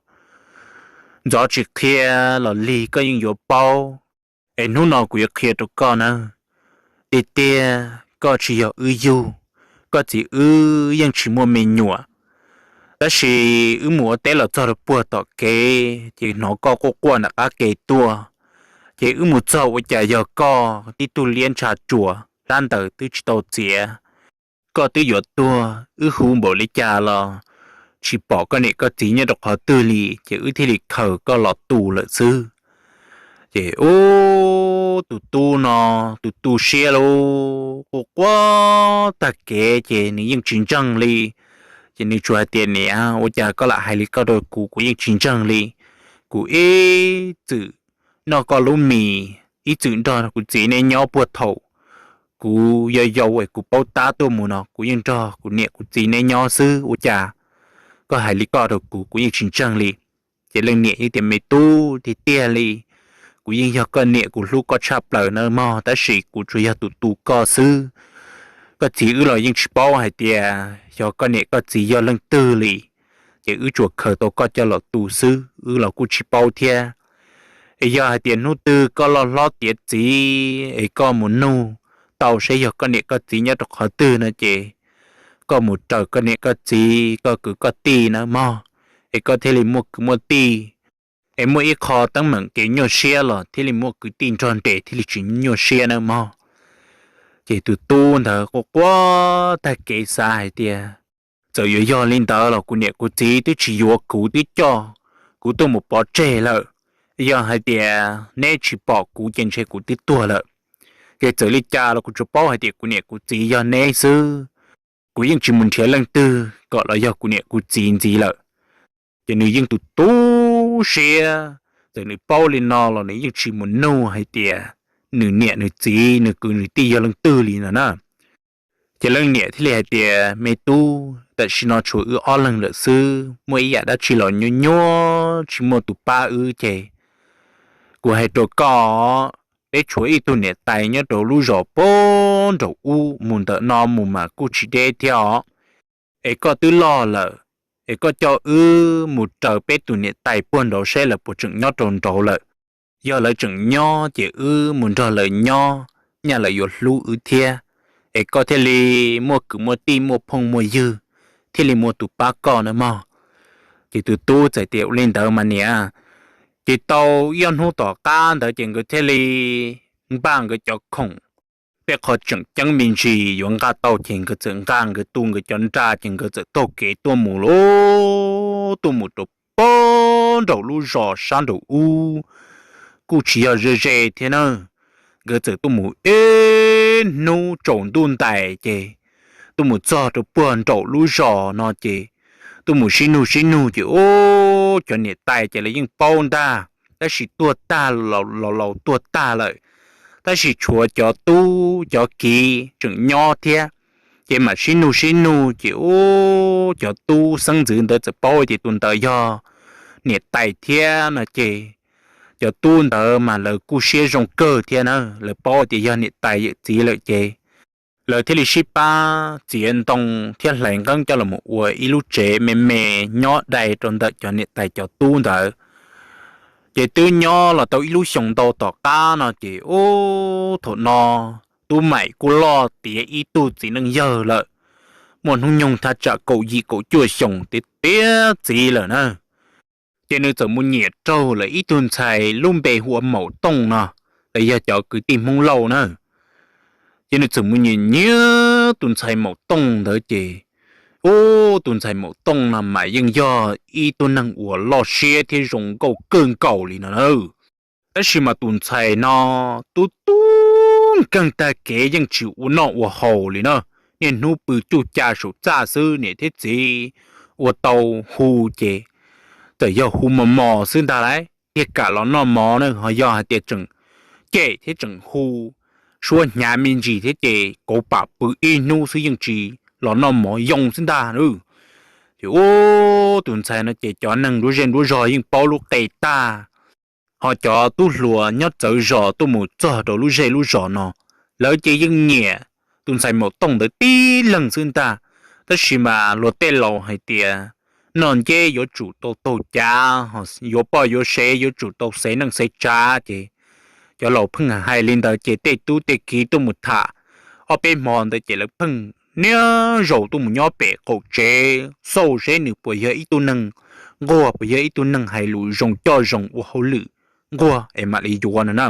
ntxov tsis qhia los lig koj yeej yuav paub, es hnub no kuv yuav qhia rau koj nawb. Tiag tiag koj tsis yog wb yug, koj txiv wb yeej tsis muaj me nyuam, tab sis wb mus ua teb los txog rau puag tom kev ces hnov koj quaj quaj nram qab ke tuaj. Ces wb mus txog ua cas yog koj tib tug liab ntsha ruas, hlab ntawd twb tsis tau txiav. Koj twb yuav tuag, wb hu npaum li cas los tsis pom koj niam koj txiv nyob rau qhov twg li, ces wb thiaj li khaws koj los tu lawm xwb. Ces ub, tus tub no, tus tu siab lauj, quaj quaj tag kev ces nws yeej tsis ntseeg li. Ces nws tsuas hais tias, Niam, ua cas koj lam hais li koj rau kuv, kuv yeej tsis ntseeg li. Kuv ib txwm noj koj lub mis, ib txwm nrog kuv txiv neb nyob puag thaum kuv yau yau es kuv paub tab tuaj mus no, kuv yeej nrog kuv niam kuv txiv neb nyob xwb, ua cas koj hais li koj rau kuv, kuv yeej tsis ntseeg li. Ces leej niam yeej tias, Me tub, tiag tiag li, kuv yeej yog koj niam, kuv hlub koj tshaj plaws nawb mog, tab sis kuv tsuas yog tus tu koj xwb. Koj txiv wb los yeej tsis paub hais tias xyov koj niam koj txiv yog leej twg li, ces wb tsuas khaws tau koj coj los tu xwb, wb los kuj tsis paub thiab. Es yog hais tias hnub twg koj loj hlob tiav txiv es koj mus nug tau saib yog koj niam koj txiv nyob rau qhov twg no ces koj mus raws koj niam koj txiv, koj kwv koj tij nawb mog, es koj thiaj li muaj kwv muaj tij, es muaj ib qho teeb meem kev nyuaj siab los thiaj li muaj kwv tij nrog nres thiaj li tsis nyuaj siab nawb mog. Ces tus tub ntawd quaj quaj tag kev xav hais tias, Txawm yuav yog li ntawd los kuv niam kuv txiv twb tsis yuav kuv, twb coj kuv tuaj mus pov tseg lawm. Yog hais tias neb tsis pom kuv ces ntshe kuv twb tuag lawm. Ces txawm li cas los kuv tsuas paub hais tias kuv niam kuv txiv yog neb xwb, kuv yeej tsis mus nrhiav leej twg kom los yog kuv niam kuv txiv ntxiv lawm. Ces nws yeej tu tu siab, txawm nws paub li no los nws yeej tsis mus nug hais tias nws niam nws txiv nws kwv nws tij yog leej twg li no na. Ces leej niam thiaj li hais tias, Me tub, tam sim no tshuav wb ob leeg lawm xwb, muaj ib yam dab tsi los nyuaj nyuaj tsis muaj tus pab wb ces kuv hais rau koj, peb tshuav ib tug niam tais nyob rau lub zos pem nraum ub, mus ntawm no mus mas kuj tsis deb thiab os. Es koj twb loj lawm, es koj coj wb mus raws peb tus niam tais puag nraud saib lawv puas tseem nyob rau nraud lawm. Yog lawv tseem nyob ces wb mus nrog lawv nyob, nyaj lawv yuav hlub wb thiab, es koj thiaj li muaj kwv muaj tij muaj phooj muaj ywg, thiaj li muaj tus pab koj nawb mog. Ces tus tub txawm tias, Ua li ntawd mas niam. Ces tau ib ob hnub tom qab ntawd ces nkawd thiaj li npaj nkawd cov khoom tej qho tseem ceeb me ntsis yuav nqa tau ces nkawd txawm nqa nkawd tu nkawd cov nra ces nkawd txawm taug kev tuaj mus lauj, tuaj mus rau pag nraum lub zos sab nraum ub, kuj tsis yog ze ze thiab na. Nkawd txawm tuaj mus ib hnub tsaus ntuj ntais ces tuaj mus txog rau puag nraum lub zos no ces tuaj mus sib nug sib nug ces ub, cov niam tais ces lawv yeej paub ntag, tab sis tuag tag los laus tuag tag lawm, tab sis tshuav cov tub cov kiv tseem nyob thiab. Ces mam sib nug sib nug ces ub, cov tub xeeb ntxwv ntawd txawm paub tias tus ntawd yog niam tais thiab no ces cov tub ntawd mas lawv kuj siab zoo kawg thiab na, lawv paub tias yog niam tais yawm txiv lawm ces lawv thiaj li sib pab txiav ntoo thiab hlais nqeeb coj los mus ua ib lub tsev me me nyob dai rau ntawm cov niam tais cov tub ntawd. Ces twb nyob los tau ib lub xyoos ntau tom qab no ces ub, thaum no Tub Maim kuj loj tiav ib tug txiv neej yawg lawm, muaj hnub nyoog thaj tsam kaum yim kaum cuaj xyoos tiav tiav txiv lawm na. Ces nws txawm mus nyiam raug lawv ib tug ntxhais lub npe hu ua Maum Tooj no, los yog cov kwv tij Hmoob Lauj na. Ces nws txawm mus nyiam nyiam tus ntxhais Maum Tooj ntawd ces, ub, tus ntxhais Maum Tooj no mas yeej yog ib tug neeg uas loj siab thiab zoo nkauj kawg nkaus li no na. Tab sis mas tus ntxhais no tub tub nkeeg tag kev yeej tsis ua noj ua haus li na, niaj hnub pw cuj ca saum txaj xwb, niam thiab txiv ua tau hu ces txawm yog hu mos mos xwb ntag lauj, thiaj kam los noj mov na, ho yog hais tias tseem cem thiab tseem hu suab hnyav me ntsis thiab ces kauv pam pw ib hnub xwb yeej tsis los noj mov yoo xwb ntag. Ces ub, tus ntxhais no ces cov neeg nruab zej nruab zog yeej paub lub qe tag, ho cov tub hluas nyob txawv zos tuaj mus txog rau lub zej lub zos no, lawv ces yeej nyiam tus ntxhais Maum Tooj ntawd tib leeg xwb ntag. Tab sis mas luag tej laus hais tias noj nceb yuav tsum tau taug cav, yuav poj yuav sev yuav tsum tau xev neej xev tsav ces cov laus pheej hais li ntawd ces tej tub tej kiv tuaj mus tham ob peb hmo ntawd ces lawv pheej niaj zaus tuaj mus nyob pem qaum tsev xauj seb nws puas yog ib tug neeg nquag, puas yog ib tug neeg hais lus zoo coj zoo ua hauj lwm nquag es mam li yuav no na.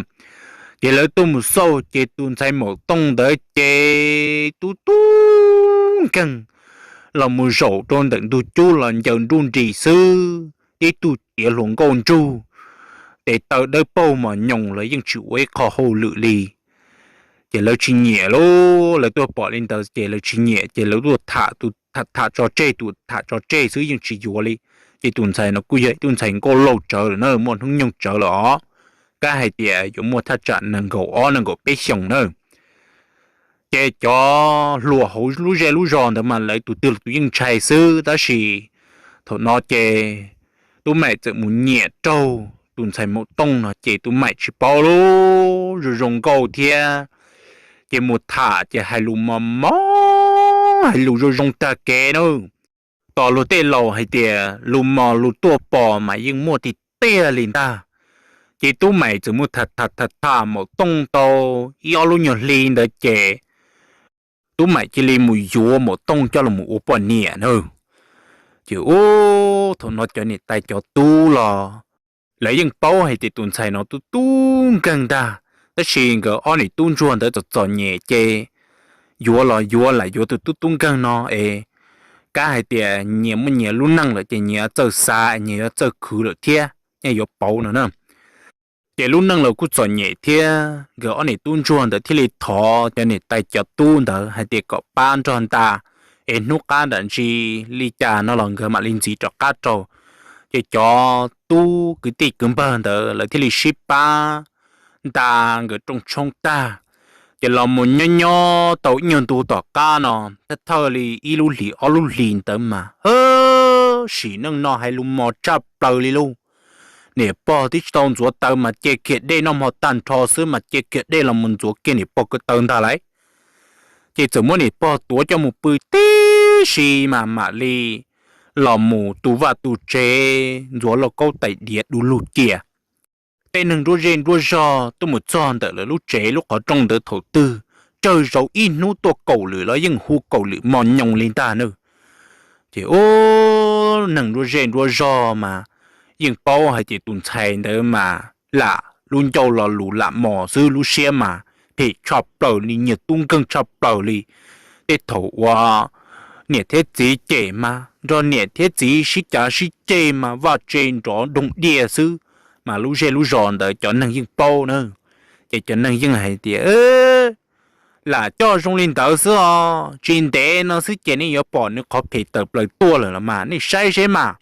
Ces lawv tuaj mus xauj ces tus ntxhais Maum Tooj ntawd ces tub tub nkeeg los mus zaum rau ntawm ntug cub los ncaws nruj nris xwb, tib tug tiav hluas nkauj ntsug, tes taw dawb paug mos nyoos los yeej tsis ua ib qho hauj lwm li. Ces lawv tsis nyiam lauj, lawv tuaj pom li ntawd ces lawv tsis nyiam ces lawv tuaj tham tus tham tso tseg, tus tham tso tseg xwb yeej tsis yuav li. Ces tus ntxhais no kuj yog ib tug ntxhais nkauj lauj tsawv lawm na, muaj hnub nyoog tsawv lawm os, kab hais tias yuav muaj thaj tsam nees nkaum ob nees nkaum peb xyoos na. Ces cov hluas hauv lub zej lub zos ntawd mas lawv tus twg los tus yeej ntshai xwb, tab sis thaum no ces Tub Maim txawm mus nyiam raug tus ntxhais Maum Tooj no ces Tub Maim tsis paub lauj, zoo zoo nkauj thiab, ces mus tham ces hais lus mos mos, hais lus zoo zoo tag kev na. Tos luag tej laus hais tias lus mos lus tuaj pom mas yeej muaj tiag tiag li ntag. Ces Tub Maim txawm mus tham tham tham tham Maum Tooj tau ib ob lub nyuag hli ntawd ces Tub Maim cia li mus yuav Maum Tooj coj los ua poj niam na. Ces ub, thaum no cov niam tais cov tub los lawv yeej paub hais tias tus ntxhais no tub tub nkeeg ntag, tab sis nkawd ob niam tub ntsuag ntawd txom txom nyem ces yuav los yuav lam yuav tus tub tub nkeeg no es kab hais tias nyias muaj nyias lub neej lawm ces nyias yuav txawj xav, nyias yuav txawj khwv lawm thiab, nyias yuav pauv no na. Ces lub neej los kuj txom nyem thiab, nkawd ob niam tub ntsuag ntawd thiaj li thov cov niam tais cov tub ntawd hais tias kom pab nrog nta es hnub qab nram ntsis li cas no los nkawd mam li ntxiv rov qab rau. Ces cov tub kwv tij kwv npawg ntawd lawv thiaj li sib pab nta nkawd rooj tshoob tag. Ces los mus nyob nyob tau ib nyuag ntu tom qab no, thawj thawj li ib lub hlis ob lub hlis ntawd mas, hwb, sim neej no hais lus mos tshaj plaws li lauj. Niam pog twb tsis tau ntxuav taws mas cia kiag dej noj hmo tag nrho xwb mas cia kiag dej los mus ntxuav kiag niam pog ko taw ntag lauj. Ces txawm muab niam pog tuav coj mus pw tib si mas mam li los mus tu vaj tu tsev ntxuav lauj kaub tais diav du lug cia. Tej neeg nruab zej nruab zog tuaj mus txog ntawm lawv lub tsev lub qhov rooj ntawd thaum twg, tsawg zaus ib hnub tuaj kaum lwm los yeej hu kaum lwm mos nyoos li ntag na. Ces ub, neeg nruab zej nruab zog mas yeej paub hais tias tus ntxhais ntawd mas lam lub ncauj lo lus lam mos xwb, lub siab mas phem tshaj plaws li, nyias tub nkeeg tshaj plaws li. Tej thaum uas niam thiab txiv cem mas nrog niam thiab txiv sib cav sib ceg mas vaj tse nrov doog diaj xwb, mas lub zej lub zos ntawd cov neeg yeej paub na. Ces cov neeg yeej hais tias, lam coj zoo li ntawd xwb os, tsis ntev no xwb ces nej yuav pom nws qhov phem tawm plaws tuaj lawm los mas, nej saib seb mas.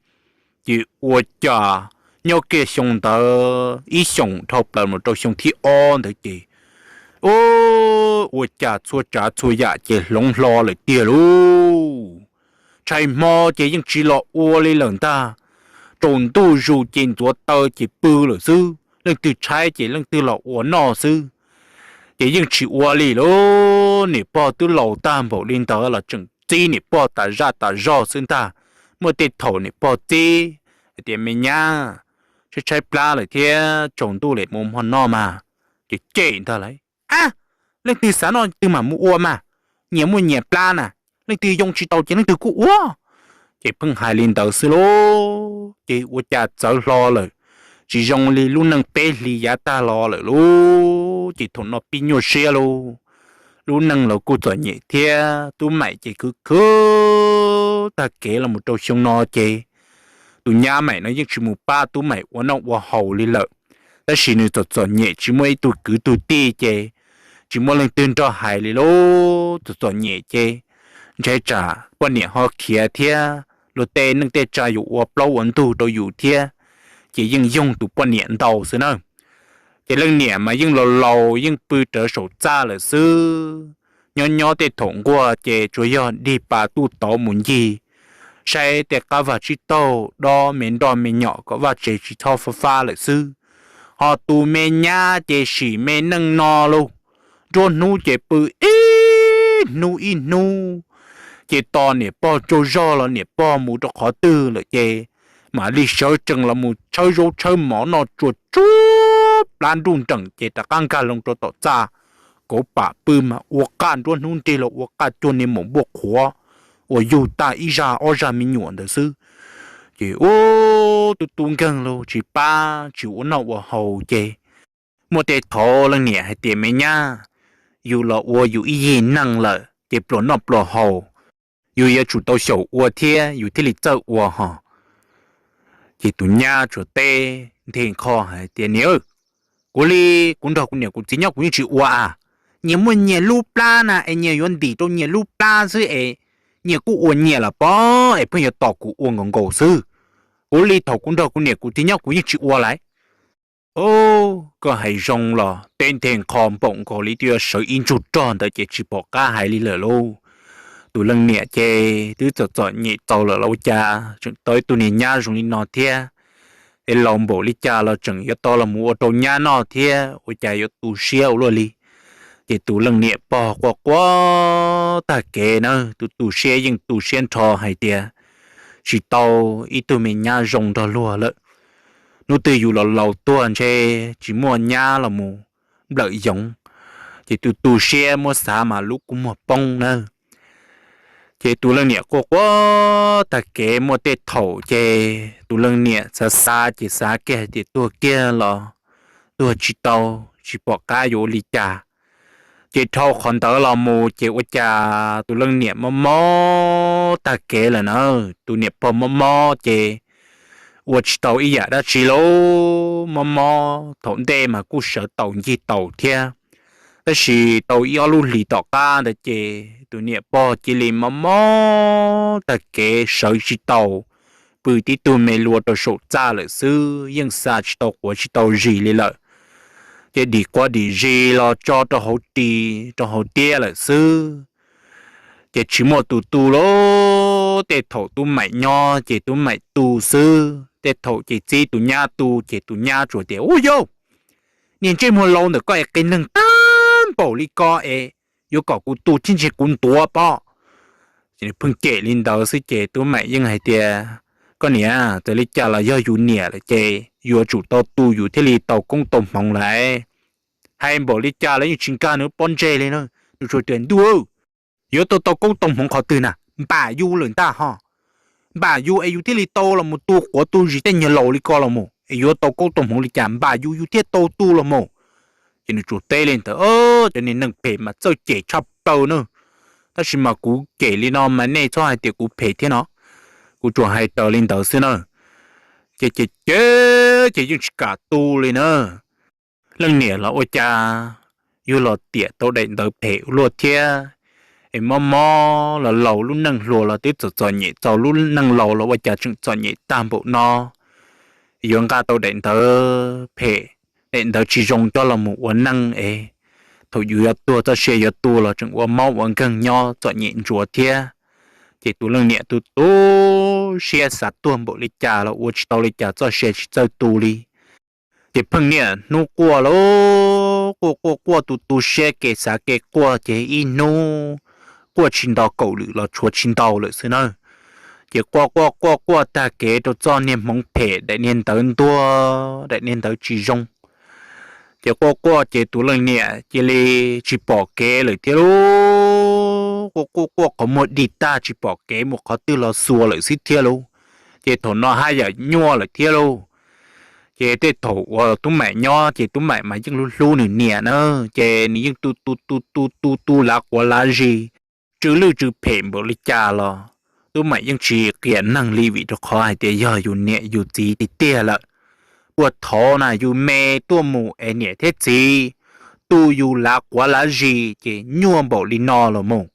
Ces ua cas nyob kiag xyoo ntawd ib xyoos dhau plaws mus rau xyoo thib ob ntawd ces, ua cas txhua tsav txhua yam ces hloov hlo lawm tiag lauj. Tshais hmo ces yeej tsis los ua li lawm ntag. Tsaus ntuj zus ces ntxuav taw ces pw lawm xwb, leej twg tshaib ces leej twg los ua noj xwb. Ces yeej tsis ua li lauj. Niam pog twb laus tag npaum li ntawd los tseem txib niam pog tas zaj tas zog xwb ntag. Muaj tej thaum niam pog txib hais tias, me nyab, tshaib tshaib plab lawm thiab tsaus ntuj lawm mus hmo noj mas, ces cem ntag lauj. Ab, leej twg xav noj twg mam mus ua mas, nyias muaj nyias plab na, leej twg yoo tsis tau ces leej twg kuj ua. Ces pheej hais li ntawd xwb lauj. Ces ua cas txawv hlo lawm, tsis zoo li lub neej peb hlis yav tag los lawm lauj. Ces thaum no pib nyuaj siab lauj, lub neej los kuj txom nyem thiab, tub Maim ces khwv khwv tag kev los mus rau xyoo no ces tus nyab Maim no yeej tsis mus pab tub Maim ua noj ua haus li lawm. Tab sis nws txom txom nyem tsis muaj ib tug kwv tug tij ces tsis muaj leej twg nrog hais li lauj. Txom txom nyem ces ntshe tsam poj niam ho khiav thiab luag tej neej tej tsa yuav ua plaub ua ntug rau yus thiab, ces yeej yoog tus poj niam ntau xwb na. Ces leej niam mas yeej laus laus yeej pw rawv saum txaj lawm xwb. Nyob nyob tej thaum nquag ces tsuas yog dig pas tuj tauv mus ncig saib tej qab vaj tsib taug dob me nroj me nyom kom vaj tsev tsis txhob fab fab lawm xwb. Ho tus me nyab ces sim me neej no lauj, nruab hnub ces pw ib hnub ib hnub, ces tos niam pog tsaug zog los niam pog mus rau qhov twg lawm ces mam li sawv tsees los mus tshawb zaub tshawb mov noj tsuag tsuag plab nruj nreem ces rov qab nkag loo rau tom txaj kauv pam pw mas ua qaj nruab hnub nrig los ua qaj cuag niag maum npuaj qhuav uas yug tag ib zaj ob zaj me nyuam ntawd xwb. Ces ua tu tu nkeeg lauj, tsis pab tsis ua noj ua haus ces muaj tej thaum leej niam hais tias, me nyab, yus los ua yus ib yig neeg lawm ces pluas noj pluas haus, yus yuav tsum tau xyaum ua thiab yus thiaj li txawj ua hos. Ces tus nyab tsuas teb nthe nkho hais tias, niam, kuv li, kuv nrog kuv niam kuv txiv nyob kuv yeej tsis ua a. Nyias muaj nyias lub plab na es nyias yuav ntim rau nyias lub plab xwb es nyias kuj ua nyias los pom es pheej yuav tos kuv ua nkaus nkaus xwb. Kuv li thaum kuv nrog kuv niam kuv txiv nyob kuv yeej tsis ua lawm. Koj hais zoo los teb nthe nkho npaum nkaus li twb yuav sawv ib ntsug rog ntawd ces tsis pom qab hais li lawm lauj. Tus leej niam ces twb txom txom nyem txaus lawm los ua cas tseem tau ib tug niag nyab zoo li no thiab. Es laus npaum li cas los tseem yuav tau los mus ua rau nyab noj thiab, ua cas yuav tu siab ua luaj li. Ces tus leej niam pog quaj quaj tag kev na, tus tu siab yeej tu siab nrho hais tias, tsis tau ib tug me nyab zoo nrog luag lawm. Hnub twg yus los laus tuag ntshe tsis muaj nyab los mus nplawm yoov, ces tus tu siab muab xav mas lub kua muag poob na. Ces tus leej niam quaj quaj tag kev muaj tej thaum ces tus leej niam xav xav ces xav kiag hais tias tuag kiag los tuag tsis tau, tsis pom qab yuav ua li cas. Ces dhau qhov ntawd los mus ces ua cas tus leej niam mob mob tag kev lawm na. Tus niam pog mob mob ces ua tsis tau ib yam dab tsi lauj, mob mob thaum ntej mas kuj sawv taus ncig taus thiab, tab sis tau ib ob lub hlis tom qab ntawd ces tus niam pog cia li mob mob tag kev sawv tsis taus, pw tib tug me lua rau saum txaj lawm xwb, yeej xa tsis tau quav tsis tau zis li lawm. Ces dim quav dim zis los tso rau hauv ris rau hauv tiab lawm xwb. Ces tsis muaj tus tu lauj, tej thaum tub Maim nyob ces tub Maim tu xwb, tej thaum ces txib tus nyab tu ces tus nyab tsuas tias, ub yauj, niag ntsej muag laus ntawm koj es qias neeg tag npaum li ko es yuav kom kuv tu thiab ntshe kuv ntuav pob. Ces nws pheej cem li ntawd xwb ces tub Maim yeej hais tias, koj niam, txawm li cas los yog yus niam lawm ces yuav tsum tau tu yus thiaj li tau koob tau hmoov lawm. Hais npaum li cas los yeej tsis nkag nws pob ntseg li na. Nws tsuas tias, ntuj, yuav tau tau koob tau hmoov qhov twg na, npam yus lawm ntag ho. Npam yus es yus thiaj li tau los mus tu quav tu zis tej nyuag laus li ko los mus, es yuav tau koob tau hmoov li cas, npam yus yus thiaj tau tu los mus. Ces nws tsuas teb li ntawd cov niag neeg phem mas txawj cem tshaj plaws na. Tab sis mas kuv cem li no mas nej txhob hais tias kuv phem thiab no, kuv tsuas hais raws li ntawd xwb na. Ces ces ces ces yeej tsis kam tu li na. Leej niam los ua cas yug los tiam tau daim ntawv phem ua luaj thiab, es mob mob los laus lub neej hluas los twb txom txom nyem txaus lub neej laus los ua cas tseem txom nyem tag npaum no. Yuav nqa tau daim ntawv phem, daim ntawv tsis zoo coj los mus ua neej es thaum yus yuav tuag txoj sia yuav tu los tseem ua mob ua nkeeg nyob txom nyem ntsuav thiab. Ces tus leej niam tu tu siab xav tuag npaum li cas los ua tsis tau li cas, txoj sia tsis txawj tu li. Ces pheej niaj hnub quaj lauj, quaj quaj quaj tu tu siab kev xav kev quaj ces ib hnub quaj tsis nto kaum lwm los tshuav tsis ntau lawm xwb na. Ces quaj quaj quaj quaj tag kev rau txoj niag hmoov phem, daim niag ntawv ntuag, daim niag ntawv tsis zoo. Ces quaj quaj ces tus leej niam cia li tsis pom kev lawm thiab lauj. Quaj quaj quaj qhov muag dig tag tsis pom kev mus qhov twg los xuas lawm xwb thiab lauj. Ces thaum no haj yam nyuaj lawm thiab lauj. Ces tej thaum uas Tub Maim nyob ces Tub Maim mas yeej hlub hlub nws niam na, ces nws yeej tu tu tu tu tu tu lav quav lav zis, tsw lwj tsw phem npaum li cas los Tub Maim yeej tsis qias neeg li, vim rau qhov hais tias yog yus niam yus txiv tiag tiag lawm. Puag thaum na yus me tuaj mus es niam thiab txiv tu yus lav quav lav zis ces nyuaj npaum li no los mus,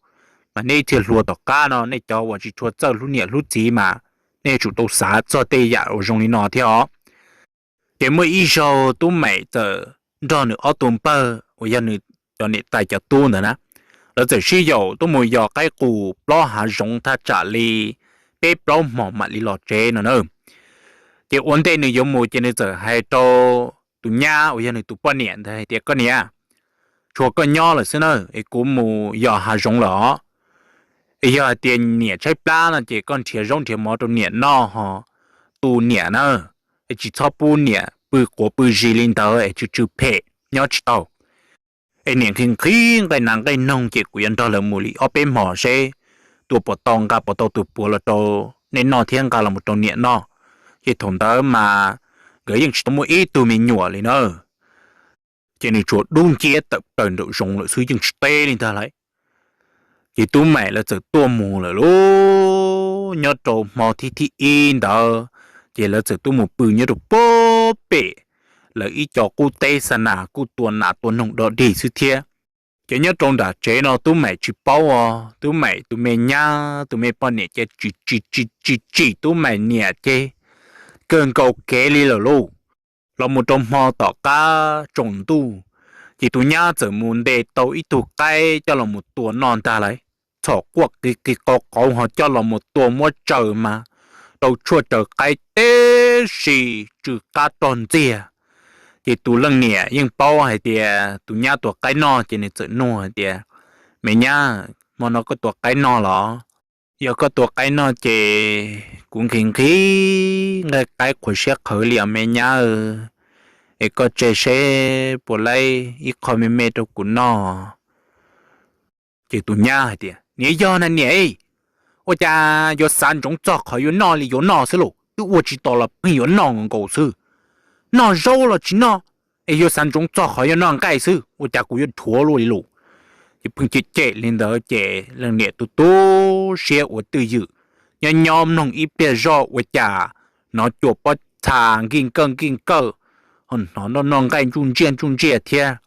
mas nej thiaj hluas tom qab no nej cov uas tsis tshua txawj hlub niam hlub txiv mas nej yuav tsum tau xav txog tej yam uas zoo li no thiab os. Ces muaj ib zaug Tub Maim txawm nrog nws ob tug npawg uas yog nws cov niam tais cov tub ntawd na, lawv txawm sib yaum tuaj mus yos qaib qus plob hav zoov thaj tsam li peb plaub hmos mam li los tsev no na. Ces ua ntej nws yuav mus ces nws txawm hais rau tus nyab uas yog nws tus poj niam ntawd hais tias, Koj niam, tshuav koj nyob lawm xwb na, es kuv mus yos hav zoov lawm os. Es yog hais tias niam tshaib plab no ces koj nrhiav zaub nrhiav mov rau niam noj ho tu niam na, es tsis txhob pub niam pw quav pw zis li ntawd es tsw tsw phem nyob tsis tau. Es niam nqhis nqhis nqaij nas nqaij noog ces kuv yuav nrog lawv mus li ob peb hmos seb tua puas tau nqa puas tau tus puav los rau nej noj thiab nqa los rau niam noj. Ces thaum ntawd mas nkawd yeej tsis tau muaj ib tug me nyuam li na. Ces nws tsuas dub nciab tawm plaws nraum zoov lawm xwb yeej tsis teb li ntag lauj. Ces Tub Maim lawv txawm tuaj mus lawm lauj, nyob rau hmo thib thib ib ntawd, ces lawv txawm tuaj mus pw nyob rau puag pem lawv ib co qub teb xa nas kuj tua nas tua noog dog dig xwb thiab. Ces nyob rau nram tsev no Tub Maim tsis paub os, Tub Maim tus me nyab tus me poj niam ces tsis tsis tsis tsim Tub Maim niam ces kawg nkaus kev li lawm lauj. Los mus rau hmo tom qab tsaus ntuj, ces tus nyab txawm mus ntes tau ib tug qaib coj los mus tua noj ntag lauj. Txhom quaj qis qis qau qauv ho coj los mus tua muab tsaws mas rau tshuaj tsaws qaib tib si tsw qab rog ntxiag. Ces tus leej niam yeej paub hais tias tus nyab tua qaib noj ces nws txawm nug hais tias, Me nyab, hmo no koj tua qaib noj los? Yog koj tua qaib noj ces kuv nqhis nqhis nqaij qaib qhuav siab qhawv li os me nyab, es koj tseg seb puas laib ib qho me me rau kuv noj. Ces tus nyab hais tias, Niam, yog na niam, ua cas yuav xav ntsoov txog qhov yuav noj li yuav noj xwb lauj? Twb ua tsis tau los pheej yuav noj nkaus xwb. Noj zaub los tsis noj, es yuav xav ntsoov txog qhov yuav noj nqaij xwb, ua cas kuv yuav dhuav luaj li lauj? Ces pheej cem cem li ntawd ces leej niam tu tu siab ua twj ywm, nyob nyob mloog ib pliag zoj ua cas hnov cua pob txha nkij nkawj nkij nkawj, ho hnov noj noj nqaij ntsuj ntsiaj ntsuj ntsiaj thiab.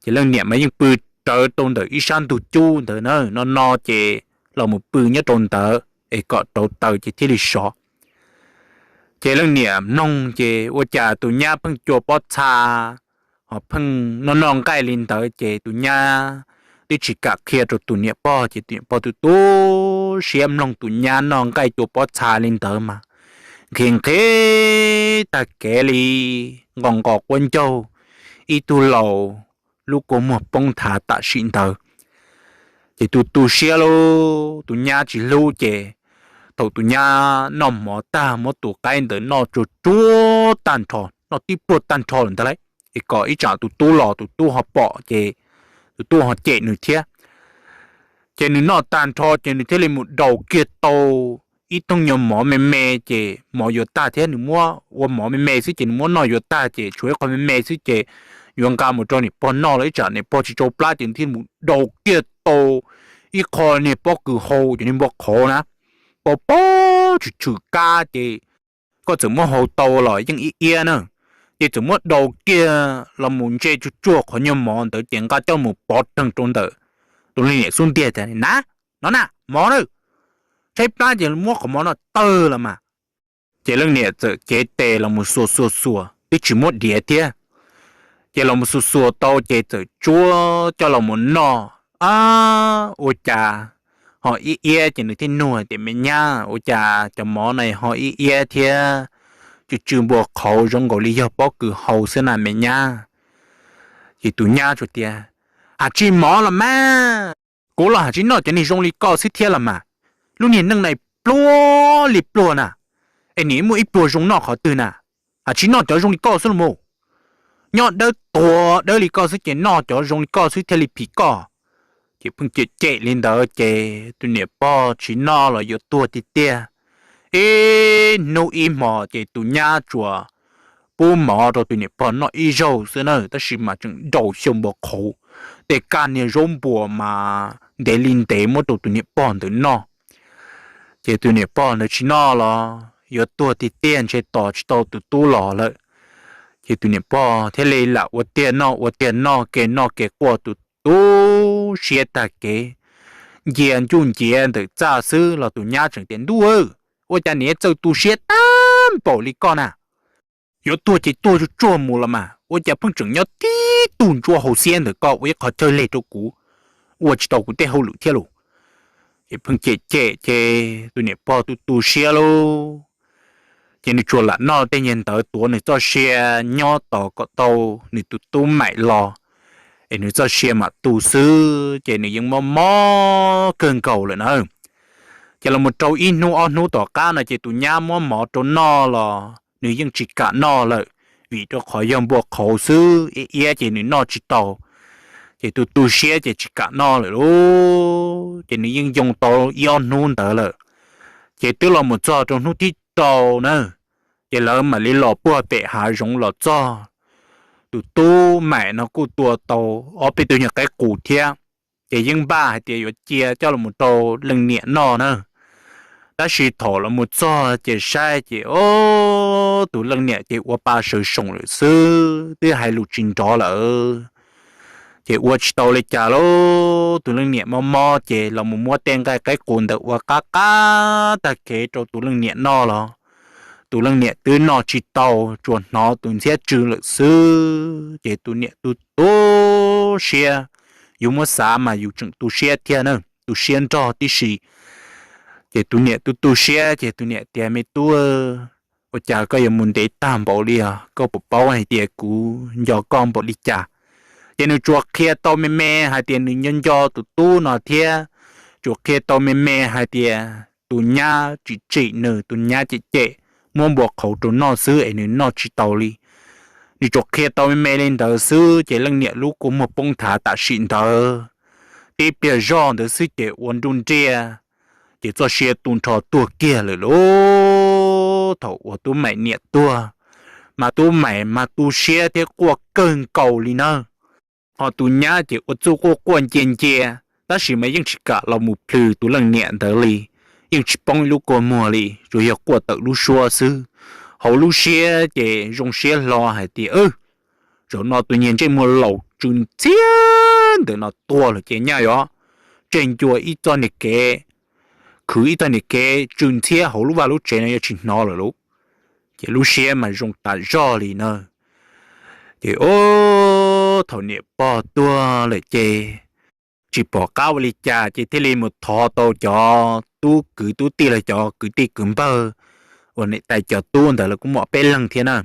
Ces leej niam mas yeej pw rawv rau ntawm ib sab ntug cub ntawd na, no no ces los mus pw nyob rau ntawd es kom rauv taws ces thiaj li sov. Ces leej niam mloog ces ua cas tus nyab pheej cua pob txha ho pheej noj noj nqaij li ntawd ces tus nyab twb tsis kam qhia rau tus niam pog ces tus niam pog tu tu siab mloog tus nyab noj nqaij cua pob txha li ntawd mas nqhis nqhis tag kev li, nqos nqos quab ncaug, ib tug laus lub kua muag poob nthav tam sim ntawd. Ces tu tu siab lauj, tus nyab tsis hlub ces thaum tus nyab noj mov tag muab tus qaib ntawd noj tsuag tsuag tag nrho, noj tib pluag tag nrho lawm ntag lauj, es kom ib tsam tus tub los tus tub ho pom ces tus tub ho cem nws thiab. Ces nws noj tag nrho ces nws thiaj li mus daus kiag tau ib thooj nyuag mov me me, ces mov yuav tag thiab, nws muab ua mov me me xwb ces nws muab noj yuav tag ces tshuav ib qho me me xwb ces yuav nqa mus rau niam pog noj los ib tsam niam pog tsis tsau plab ces thiaj mus daus kiag tau ib qho niag pob kws hau cov niag npua qhauv na, pos pob tshwm tshwm kab ces koj txawm muab hau tau los yeej iab iab na, ces txawm muab daus kiag los mus ntse tsuag tsuag qhov nyuag mov ntawd ces nqa coj mus pov rhees rau ntawm tus leej niam xub ntiag tias, Na, no na mov na, tshaib plab ces muab qhov mov no tawg los mas. Ces leej niam txawm cev tes los mus xuas xuas xuas twb tsis muab diav thiab, ces los mus xuas xuas tau ces txawm tsuab coj los mus noj. Ab, ua cas ho iab iab, ces nws thiaj nug tias, Me nyab, ua cas cov mov no ho iab iab thiab tsw tsw npua qhauv zoo nkaus li yog pob kws hau xwb na me nyab? Ces tus nyab tsuas tias, Has tsis mov los mas, kuv los has tsis noj cov niag zoo li koj xwb thiab los mas. Lub niag neej no pluag li pluag na, es nim muaj ib pluag zoo noj qhov twg na? Has tsis noj cov zoo li koj xwb los mas. Nyob dawb tuag dawb li koj xwb ces noj cov zoo li koj xwb thiaj li phim koj. Ces pheej cem cem li ntawd ces tus niam pog tsis noj los yuav tuag tiag tiag. Ib hnub ib hmos ces tus nyab tsuas pub mov rau tus niam pog noj ib zaug xwb na, tab sis mas tseem nraus xyaw npua qhauv, tej kab niag zaub npua mas ntev li ntev muab rau tus niam pog ntawd noj. Ces tus niam pog ntawd tsis noj los yuav tuag tiag tiag, ntshe tos tsis tau tus tub los lawm. Ces tus niam pog thiaj li lam ua tiag noj ua tiag noj, kev noj kev quaj, tus tu siab tag kev, ncia ncuj nciav ntawm txaj xwb los tus nyab tseem tias, Ntuj, ua cas niam txawj tu siab tag npaum li koj na? Yuav tuag ces tuag tsuag tsuag mus los mas, ua cas pheej tseem nyob tib tug ntsuab hauv xiab ntawm koj ua ib qho chaw leg rau kuv, ua tsis tau kuv tej hauj lwm thiab los? Ces pheej cem cem ces tus niam pog tu tu siab lauj, ces nws tsuas lam noj tej niag ntawd tuav nws txoj sia nyob tos kom tau nws tus tub maim los, es nws txoj sia mam tu xwb, ces nws yeej mob mob kawg nkaus lawm na. Ces los mus rau ib hnub ob hnub tom qab no ces tus nyab muab mov rau noj los nws yeej tsis kam noj lawm, vim rau qhov yog npua qhauv xwb, iab iab ces nws noj tsis tau. Ces tu tu siab ces tsis kam noj lawm lauj, ces nws yeej yoo tau ib ob hnub ntawd lawm. Ces twb los mus txog rau hnub thib rau na, ces lawv mam li los puag pem hav zoov los txog. Tus tub maim no kuj tua tau ob peb tug nyuag qaib qus thiab, ces yeej npaj hais tias yuav cia coj los rau leej niam noj na. Tab sis thaum los mus txog ces saib ces, o, tus leej niam ces ua pa sawv soom lawm xwb, twb hais lus tsis nrov lawm. Ces ua tsis tau li cas lauj, tus leej niam mob mob ces los mus muab tej nqaij qaib qus ntawd ua qab qab tag kev rau tus leej niam noj los tus leej niam twb noj tsis tau, tsuas hnov tus ntxhiab tsw lawm xwb. Ces tus niam tu tu siab, yus muab xav mas yus tseem tu siab thiab na, tu siab nrog tib si. Ces tus niam tu tu siab ces tus niam tias, Me tub, ua cas koj yuav mus ntev tag npaum li os? Koj puas paub hais tias kuv nco koj npaum li cas? Ces nws tsuas qhia tau me me hais tias nws nco nco tus tub no thiab, tsuas qhia tau me me hais tias tus nyab tsis tsim nws, tus nyab cem cem, muab npua qhauv rau noj xwb es nws noj tsis tau li. Nws tsuas qhia tau me me li ntawd xwb ces leej niam lub kua muag poob nthav tam sim ntawd. Tib pliag zog ntawd xwb ces ua nruj nriaj, ces txoj sia tu nrho tuag kiag lawm lauj. Thaum uas tub maim niam tuag, mas tub maim mas tu siab thiab quaj kawg nkaus li nawb. Ho tus nyab ces ua txuj quaj quaj ncia ncia, tab sis mas yeej tsis kam los mus plhws tus leej niam ntawd li, yeej tsis poob ib lub kua muag li, tsuas yog quaj tawm lub suab xwb. Hauv lub siab ces zoo siab hlo hais tias, Zaum no tus niag ntsej muag laus tsw ntxhiab ntawm no tuag lawm ces nyaj yuav tseg ncua ib txoj niag kev, khwv ib txoj niag kev tsw ntxhiab hauv lub vaj lub tsev no yuav tsis hnov lawm lauj. Ces lub siab mas zoo tas zog li na. Ces o, thaum niam pog tuag lawm ces tsis pom qab ua li cas ces thiaj li mus thov tau cov tub kwv tub tij los cov kwv tij kwv npawg uas niam tais cov tub ntawd los kuj muaj peb leeg thiab na.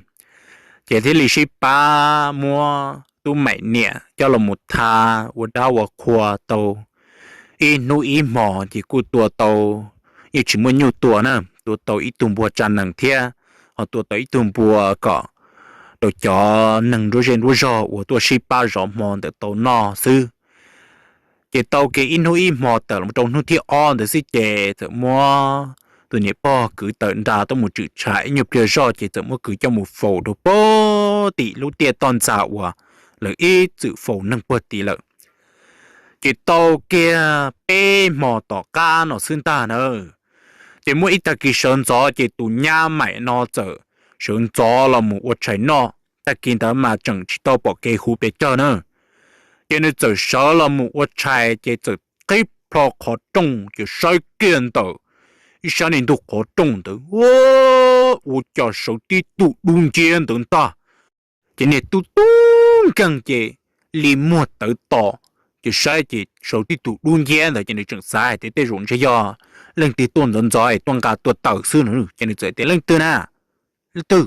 Ces thiaj li sib pab muab tub maim niam coj los mus tha ua dab ua qhua tau ib hnub ib hmos ces kuj tua tau, yeej tsis muaj nyuj tua na, tua tau ib tug npua tsa nees thiab, ho tua tau ib tug npua kom rau cov neeg nruab zej nruab zog uas tuaj sib pab zov hmo ntawd tau noj xwb. Ces tau kiag ib hnub ib hmo tawm los rau hnub thib ob ntawd xwb ces txawm muab tus niam pog kwv tawm nra tuaj mus tshwm tshav ib nyuag pliag zog ces txawm muab kwv coj mus faus rau pem tim lub tiaj toj ntxas uas lawv ib txwm faus neeg puag tid lawm. Ces tau kiag peb hmo tom qab no xwb ntag na, ces muaj ib tag kis sawv ntxov ces tus nyab Maim no txawm sawv ntxov los mus ua tshais noj. Tag kis ntawd mas tseem tsis tau pom kev huv pes tsawg na, ces nws txawm sawv los mus ua tshais ces txawm qhib plho qhov rooj ces saib kiag ntawm ib sab niag ntug qhov rooj ntawd, ua cas sawv tib tug dub nciab ntawd ntag. Ces niag tub tub nkeeg ces li muag tawv tos, ces saib ces sawv tib tug dub nciab ntawd ces nws tseem xav hais tias tej zaum ntshe yog leej twg tuaj ntxov ntxov es tuaj nqa tuaj taws xwb no, ces nws txawm tias leej twg na, leej twg.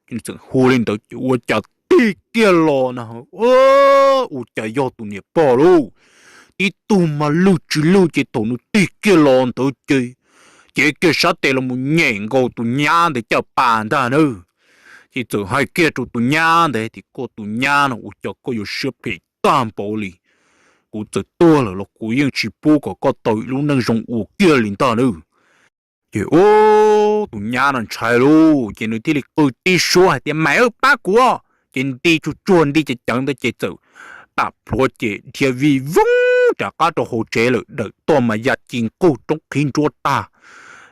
Ces nws txawm hu li ntawd ces ua cas tig kiag los na, ua cas yog tus niam pog lauj. Tib tug mas lwj tsis lwj ces thaum nws tig kiag los ntawd ces cev kiag sab tes los mus nyem nkaus tus nyab ntawd caj pas ntag na. Ces txawm hais kiag rau tus nyab ntawd tias koj tus nyab no ua cas koj yuav siab phem tag npaum li, kuv txawm tuag lawm los kuv yeej tsis pub kom koj tau lub neej zoo ua kiag li ntag na. Ces tus nyab no ntshai lauj ces nws thiaj li qw tib suab hais tias Maim, pab kuv os. Ces nti tsuag tsuag nti cev cawv ntawd ces txawm pam plhuav ces dhia vij voog rov qab rau hauv tsev lawm, dawm toj mas ya ci nqug roob qhib nruab tag.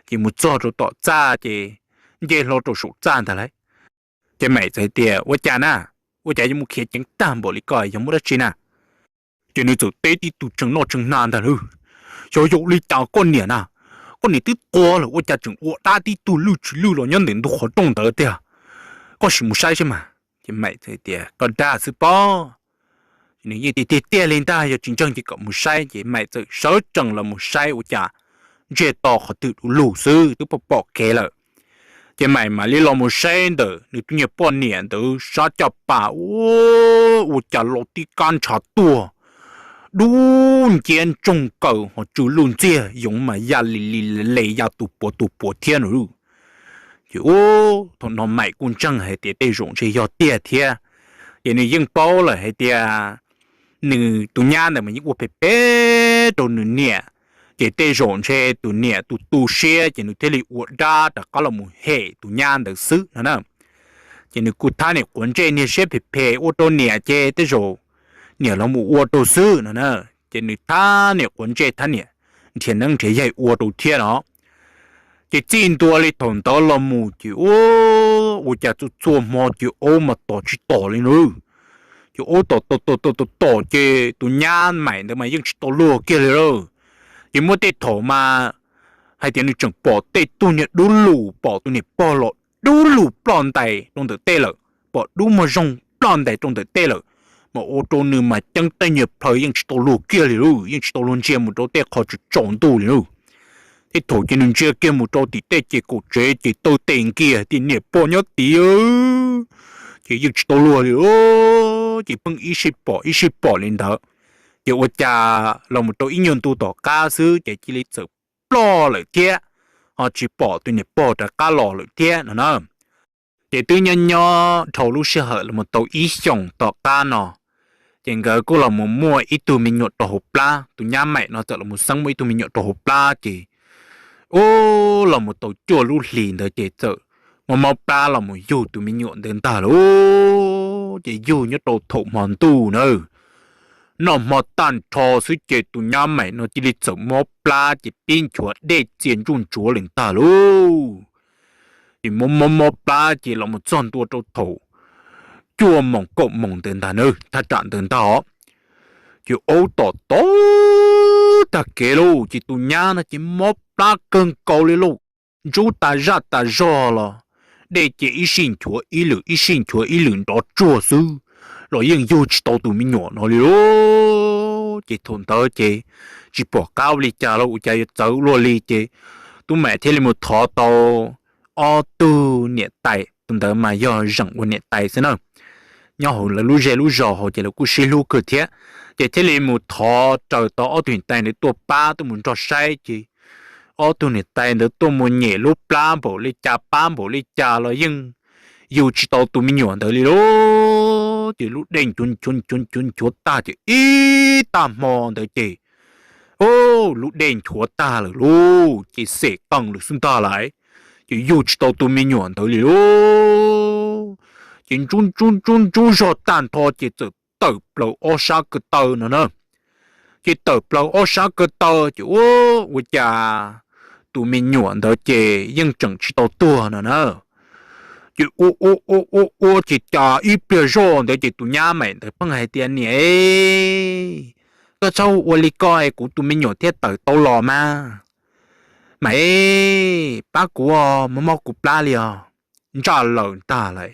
Ces mus txog rau tom txaj ces nce hlo rau saum txaj ntag lauj. Ces Maim txawm tias ua cas na, ua cas yuav mus khiav ceev tag npaum li ko yog muaj dab tsi na. Ces nws txawm teb tib tug tseem noj tseem hnav ntag lauj, xyov yog ua li cas koj niam na, koj niam twb tuag lawm ua cas tseem ua dab tib tug lwj tsis lwj los nyob ntawm ntug qhov rooj ntawd tiag, koj sim mus saib saib mas. Ces Maim txawm tias koj dag xwb pob. Nws yeej tiag tiag tiag li ntag, yog tsis ntseeg ces kom mus saib. Ces Maim txawm sawv tsees los mus saib ua cas ntsiag to qhov twg du lug xwb twb pom pom kev lawm. Ces Maim mam li los mus saib ntawm nws tus niam poj niam ntawd sab caj pas, ua cas los tib kab ntshav tuag dub nciab ntsoog kaws ho tsw luj ntxiag, yoov mas ya li li le ya tus puav tus puav thiab no. Ces thaum no Maim kuj ntseeg hais tias tej zaum ntshe yog tiag thiab. Ces nws yeej paub lawm hais tias nws tus nyab ntawd mas yeej ua phem phem rau nws niam, ces tej zaum ntshe tus niam tus tu siab ces nws thiaj li ua dab rov qab los mus hem tus nyab ntawd xwb no na. Ces nws kuj thab niam quav ntsej, niag siab phem phem ua rau niam ces tej zaum niam los mus ua rau xwb no na. Ces nws thab niam quav ntsej thab niam nrhiav neeb nrhiav yaig ua rau thiab no. Ces txij ntua li thaum ntawd los mus ces ua cas txhua txhua hmo ces aub mas tom tsis tom li na. Ces aub tom tom tom tom tom tom ces tus nyab Maim ntawd mas yeej tsis tau luag kiag li lawm. Ces muaj tej thaum mas hais tias nws tseem pom tej tug niag dub lug, pom tus niam pog los dub lug ploj ntais rau ntawm tej lawm, pom dub muag zoo ploj ntais rau ntawm tej lawm, mas ua rau nws mas ceeb tej nyuag plhaw yeej tsis tau luag kiag li lauj, yeej tsis tau luag ntsia mus rau tej qhov tsaus ntuj li lauj. Tej thaum ces nws ntsia kiag mus rau tim tej ces kaum tsev ces taw tes nkiag tias niam pog nyob tid, ces yeej tsis tau luag li lauj, ces pheej ib sij pom ib sij pom li ntawd. Ces ua cas los mus rau ib nyuag ntu tom qab xwb ces cia li txawm ploj lawm thiab, ho tsis pom tus niam pog rov qab los lawm thiab no na. Ces twb nyob nyob dhau lub sij hawm los mus tau ib xyoos tom qab no, ces nkawd kuj los mus muaj ib tug me nyuam rau hauv plab, tus nyab Maim no txawm los mus xeeb muaj ib tug me nyuam rau hauv plab ces ub, los mus tau cuaj lub hlis ntawd ces txawm mob mob plab los mus yug tus me nyuam ntawd ntag lauj. Ces yug nyob rau thaum hmo ntuj na, noj hmo tag nrho xwb ces tus nyab Maim no cia li txawm mob plab ces pib nchuav dej txia ntsuj ntsuav li ntag lauj. Ces mob mob mob plab ces los mus txog ntua rau thaum cuaj moos kaum moos ntawd ntag na, thaj tsam ntawd ntag os. Ces aub tom tom tag kev lauj, ces tus nyab no ces mob plab kawg nkaus li lauj. Ntsub tas zaj tas zog los dej ces ib sij nchuav ib lwm ib sij nchuav ib lwm nrov tsuag xwb los yeej yug tsis tau tus me nyuam no li lauj. Ces thaum ntawd ces tsis pom qab ua li cas los ua cas yuav txawv luaj li ces Tub Maim thiaj li mus thov tau ob tug niam tais, tus ntawd mas yog zeem ua niam tais xwb na, nyob hauv lawv lub zej lub zos hauv ces lawv kuj sib hlub kawg thiab. Ces thiaj li mus thov raws tau ob tug niam tais ntawd tuaj pab tuaj mus nrog saib ces ob tug niam tais ntawd tuaj mus nyem lub plab npaum li cas pab npaum li cas los yeej yug tsis tau tus me nyuam ntawd li lauj. Ces lub dej nchuav nchuav nchuav nchuav tag ces ib tag hmo ntawd ces lub dej nchuav tag lawm lauj, ces xem qees lawm xwb ntag lauj. Ces yug tsis tau tus me nyuam ntawd li lauj. Ces ntsub ntsub ntsub ntsub zog tag nrho ces txawm tawm plaws ob sab ko taw no na. Ces tawm plaws ob sab ko taw ces ua, ua cas tus me nyuam ntawd ces yeej tseem tsis tau tuag no na. Ces ua ua ua ua ua ces cas ib pliag zoj ntawd ces tus nyab Maim ntawd pheej hais tias, Niam, koj txhob ua li ko es kuv tus me nyuam thiaj tawm tau los mas. Maim, pab kuv, mob mob kuv plab li os. Ntsaj laws ntag lawm.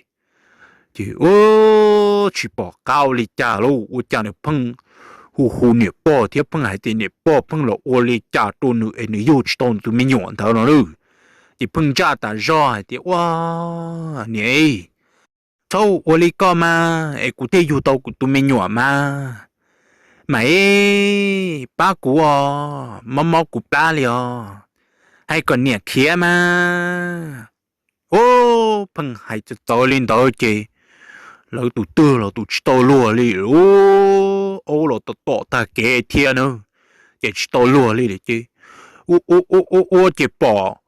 Ces ua, tsis pom qab ua li cas lauj, ua cas nws pheej hu hu niam pog thiab pheej hais tias niam pog pheej los ua li cas rau nws es nws yug tsis tau tus me nyuam ntawd no lauj. Ces pheej ntsaj tas zog hais tias, Ua, niam, txhob ua li koj mas es kuv thiaj yug tau kuv tus me nyuam mas. Maim, pab kuv, mob mob kuv plab li os. Hais kom niam khiav mas. Ua, pheej hais txawv txawv li ntawd ces lawv tus twg los tus tsis tau luag li. Ua, aub los tom tom tag kev thiab na, ces tsis tau luag li lawm ces ua ua ua ua ces pom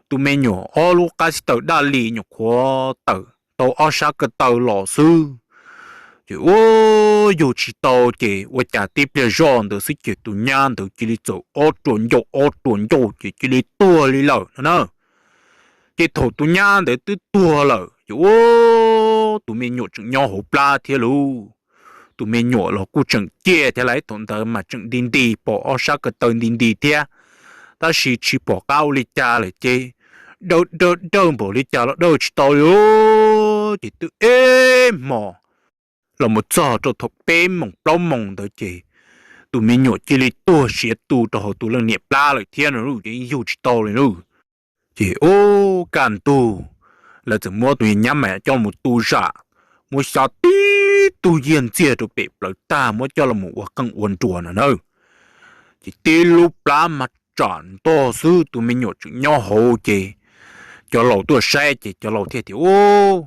tus me nyuam ob lub qab xib taws daj li nyuam qhuav tawm tau ob sab ko taw los xwb. Ces ua, yug tsis tau ces ua cas tib pliag zoj ntawd xwb ces tus nyab ntawd cia li txawm ob ruam ncauj ob ruam ncauj ces cia li tuag li lawm no na. Ces thaum tus nyab ntawd twb tuag lawm ces ua, tus me nyuam tseem nyob hauv plab thiab lauj. Tus me nyuam los kuj tseem ciaj thiab lauj, thaum ntawd mas tseem nti nti, pom ob sab ko taw nti nti thiab, tab sis tsis pom qab ua li cas lawm ces dawj dawj dawj npaum li cas los dawj tsis tau li. Ces twb ib hmo los mus txog rau thaum peb moos plaub moos ntawd ces tus me nyuam cia li tuag siav tu rau hauv tus leej niam plab lawm thiab no lauj, ces yeej yug tsis tau li lauj. Ces ua, kaj ntug lawv txawm muab tus nyab Maim coj mus tu zam, muab xya tib tug yiag ntxiag rau pem plawv tag muab coj los ua qeej ua nruas no na. Ces tib lub plab mas tsam ntog xwb, tus me nyuam tseem nyob hauv ces cov laus tuaj saib ces cov laus thiaj tias, Ua,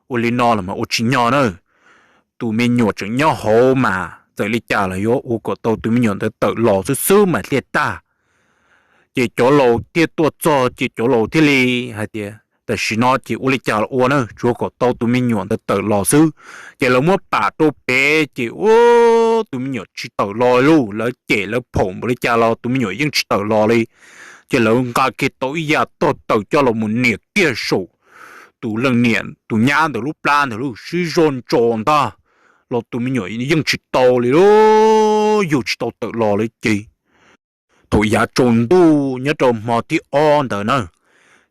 ua li no los mas ua tsis nyog na. Tus me nyuam tseem nyob hauv mas txawm li cas los yuav ua kom tau tus me nyuam ntawd tawm los xwb xwb mas thiaj tag. Ces cov laus thiaj tuaj txog ces cov laus thiaj li hais tias, Tam sim no ces ua li cas los ua na, tsuav kom tau tus me nyuam ntawd tawm los xwb. Ces lawv muab pam rau pem ces ua, tus me nyuam tsis tawm los lauj, lawv cem lawv phaum npaum li cas los tus me nyuam yeej tsis tawm los li. Ces lawv nqa kiag tau ib yam tog taws coj los mus nias kiag saum tus leej niam tus nyab ntawd lub plab ntawd lauj, sib zog ntsos ntag los tus me nyuam yeej tsis tau li lauj, yug tsis tau tawm los li ces thaum yav tsaus ntuj nyob rau hmo thib ob ntawd na,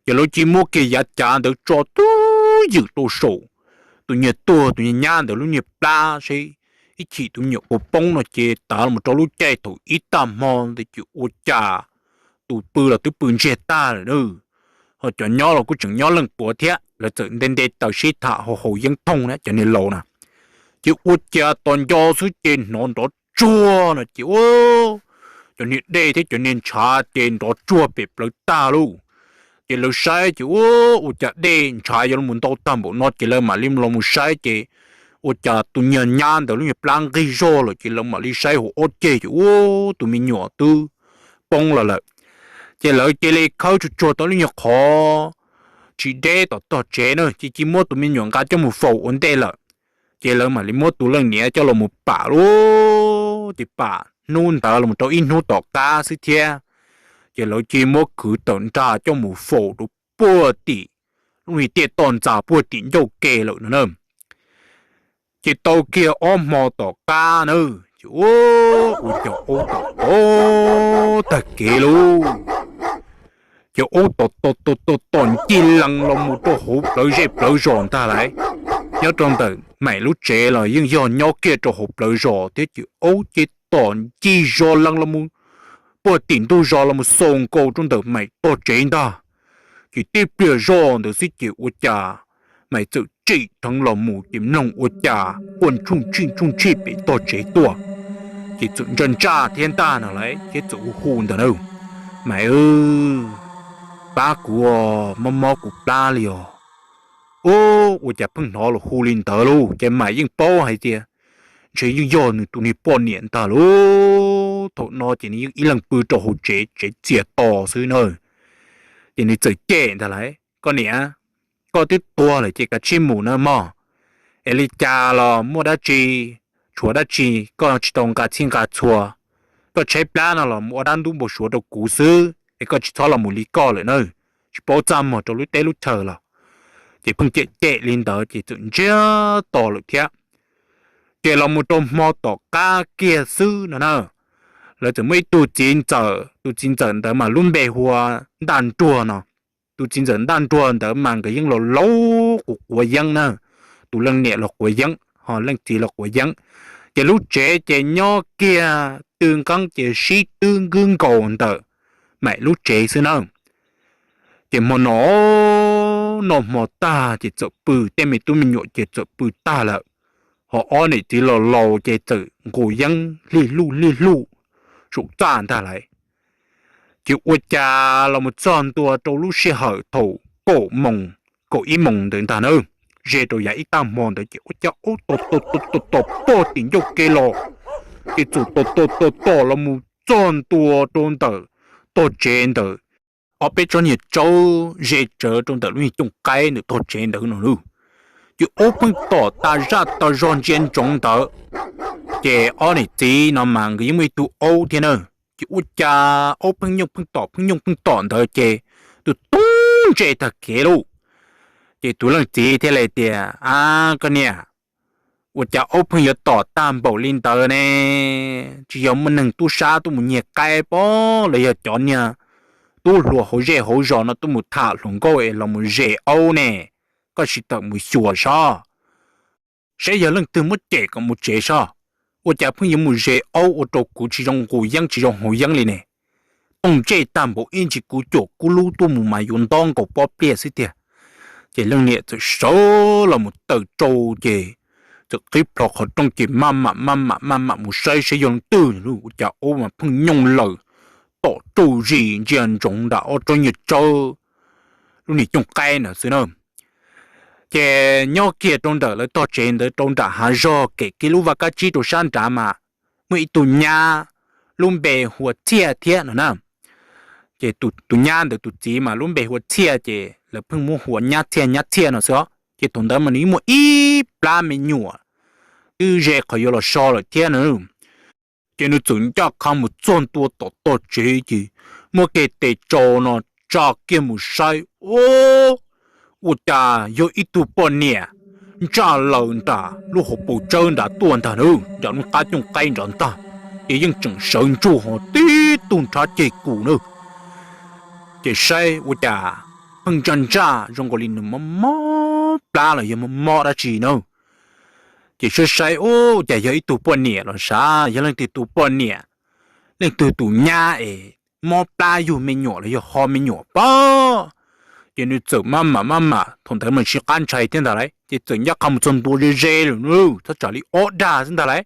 ces lawv cia li muab kiag yav cav ntawd tso twb ywm rau saum tus niag tuag tus niag nyab ntawd lub niag plab seb ib chim tus me nyuam puas poob no ces tav los rau lub caij thaum ib tag hmo ntawd ces ua cas tus pw los twb pw ntsiag tag lawm na. Ho cov nyob los kuj tseem nyob leej puav thiab, lawv txawm nte nte taws sib tham haus haus yeeb thooj na cov niag laus na. Ces ua cas tos nco xwb ces hnov nrov tsuag no ces ua, cov niag dej thiab cov niag ntshav ces nrov tsuag pem plawv tag lauj. Ces lawv saib ces ua, ua cas dej ntshav yuav los ntau tag npaum no ces lawv mam li los mus saib ces ua cas tus niag nyab ntawd lub niag plab nqig zog lawm ces lawv mam li saib hauv ob ceg ces ua, tus me nyuam twb poob los lawm. Ces lawv cia li khawb tsuag tsuag tau lub nyuag qhov tsis deb tom tog tsev na ces cia li muab tus me nyuam nqa coj mus faus ua ntej lawm. Ces lawv mam li muab tus leej niam coj los mus pam lauj, ces pam hnub ntawd los rau ib hnub tom qab xwb thiab. Ces lawv cia li muab kwv tawm nrag coj mus faus rau puag tim lub niag tiaj toj ntxas puag tim ncauj ke lawm no na. Ces tau kiag ob hmo tom qab na, ces ua, ua cas aub tom tom tag kev lauj. Ces aub tom tom tom tom tom ncig lees los mus rau hauv plawv zej plawv zos ntag lauj. Nyob rau ntawm Maim lub tsev los yeej yog nyob kiag rau hauv plawv zos thiab ces aub ces tom ncig zos lees los mus puag tim ntug zos los mus xaus nkaus rau ntawm Maim tog tsev ntag. Ces tib pliag zoj ntawd xwb ces ua cas Maim txawm tsim dheev los mus ces mloog ua cas quaj ntsuj ntshij ntsuj ntshij pem tog tsev tuaj. Ces txawm ntsaj ntsaj thiab ntag no lauj, ces txawm hu hu ntawd na, Maim, pab kuv, mob mob kuv plab li os. Ua cas pheej hnov los hu li ntawd lauj, ces Maim yeej paub hais tias ntshe yeej yog nws tus niag poj niam ntag lauj. Thaum no ces nws yeej ib leeg pw rau hauv tsev, tsev txias to xwb na. Ces nws txawm cem ntag lauj, Koj niam, koj twb tuag lawm ces kav tsij mus na mog. Es li cas los muaj dab tsi tshuav dab tsi koj tsis tau nqa txhij nqa txhua, koj tshaib plab no los mus ua dab ntub npau suav rau kuv xwb es koj tsis txhob los mus li koj lawm na, tsis paub txaj muag rau lub teb lub chaw los. Ces pheej cem cem li ntawd ces txawm ntsiag to lawm thiab. Ces los mus rau hmo tom qab kiag xwb no na, lawv txawm muaj ib tug txiv ntxawm, tus txiv ntxawm ntawd mas lub npe hu ua Ntaj Nruag no. Tus txiv ntxawm Ntaj Nruag ntawd mas nkawd yeej los laus quav quav yeeb na, tus leej niam los quav yeeb ho leej txiv los quav yeeb. Ces lub tsev ces nyob kiag tw nqeeb ces sib twb nkwb nkaus ntawm maim lub tsev xwb na. Ces hmo no noj hmo tag ces txawm pw, tej me tub me nyuam ces txawm pw tag lawm, ho ob niam txiv los laus ces txawm nqus yeeb hlij hluj hlij hluj saum txaj ntag lauj. Ces ua cas los mus txog ntua rau lub sij hawm thaum kaum moos, kaum ib moos ntawd ntag na, ze rau yav ib tag hmo ntawd ces ua cas aub tom tom tom tom tom pog tim ncauj ke los, ces txawm tom tom tom tom los mus txog ntua rau ntawm tog tsev ntawm ob peb tsob niag tsaub ze tsawv rau ntawm lub niag cooj qaib ntawm tog tsev ntawd no lauj. Ces aub pheej tom tas zaj tas zog ntsia ntsoov ntawd, ces ob niam txiv no mas nkawd yeej muaj ib tug aub thiab na. Ces ua cas aub pheej nyooj pheej tom pheej nyooj pheej tom ntawd ces tus tub ntse tag kev lauj. Ces tus leej txiv thiaj li tias, A, koj niam, ua cas aub pheej yuav tom tag npaum li ntawd ne? Tsis yog muaj neeg tub sab tuaj mus nyiag qaib pob los yog cov niag tub hluas hauv zej hauv zos no tuaj mus tham hluas nkauj es los mus zes aub ne? Koj sim tawm mus xyuas saib, saib yog leej twg muab cem kom mus tsev saib. Ua cas pheej yuav mus zes aub ua rau kuv tsis zoo nqus yeeb tsis zoo haus yeeb li ne? Tooj ntsej tag npaum ib ntsis kuv cuam kub lub tuaj mus mas yuav ntob nkaus pob pliaj xwb tiag. Ces leej niam txawm sawv los mus tawm rau ces txawm qhib plho qhov rooj ces maj mam maj mam maj mam mus saib saib yog leej twg. Ua cas aub mas pheej nyooj lawm, tom rau zis ntsia ntsoov nram ob tsob niag tsawb lub niag cooj qaib ntawd xwb na. Ces nyob kiag rau ntawm lawv tog tsev ntawd rau nram hav zog kem kiag lub vaj kab tsib rau sab nrad mas muaj ib tug nyab lub npe hu ua Txhiaj thiab no na. Ces tus nyab ntawd tus txiv mas lub npe hu ua Txhiaj ces lawv pheej muab hu ua Nyab Txhiaj Nyab Txhiaj no xwb os. Ces thaum ntawd mas nws yeej muaj ib plab me nyuam twb ze qhov yuav los so lawm thiab na. Ces nws txawm ncaj qha mus txog ntua tom tog tsev ces muab kiag tes tsau no tsa kiag mus saib, ua cas yog ib tug poj niam ntsaj laws nram lub hauv paus tsawb nrad tuaj ntag na, nram lub qab cooj qaib nrad ntag. Ces yeej tseem sawv ntsug ho tib tug nrhav ceg kus na. Ces saib ua cas pheej ntsaj ntsaj zoo nkaus li nws mob mob plab los yog mob mob dab tsi na. Ces saib saib, Ua cas yog ib tug poj niam los sav, yog leej twg tus poj niam, leej twg tus nyab es mob plab yug me nyuam los yog ho me nyuam pob? Ces nws txawm maj mam maj mam, thaum ntawd mas sib qab ntshai thiab ntag lauj, ces txawm ncaj qha mus txog ntua ze ze lawm, txhob tsam li ob dag xwb ntag lauj.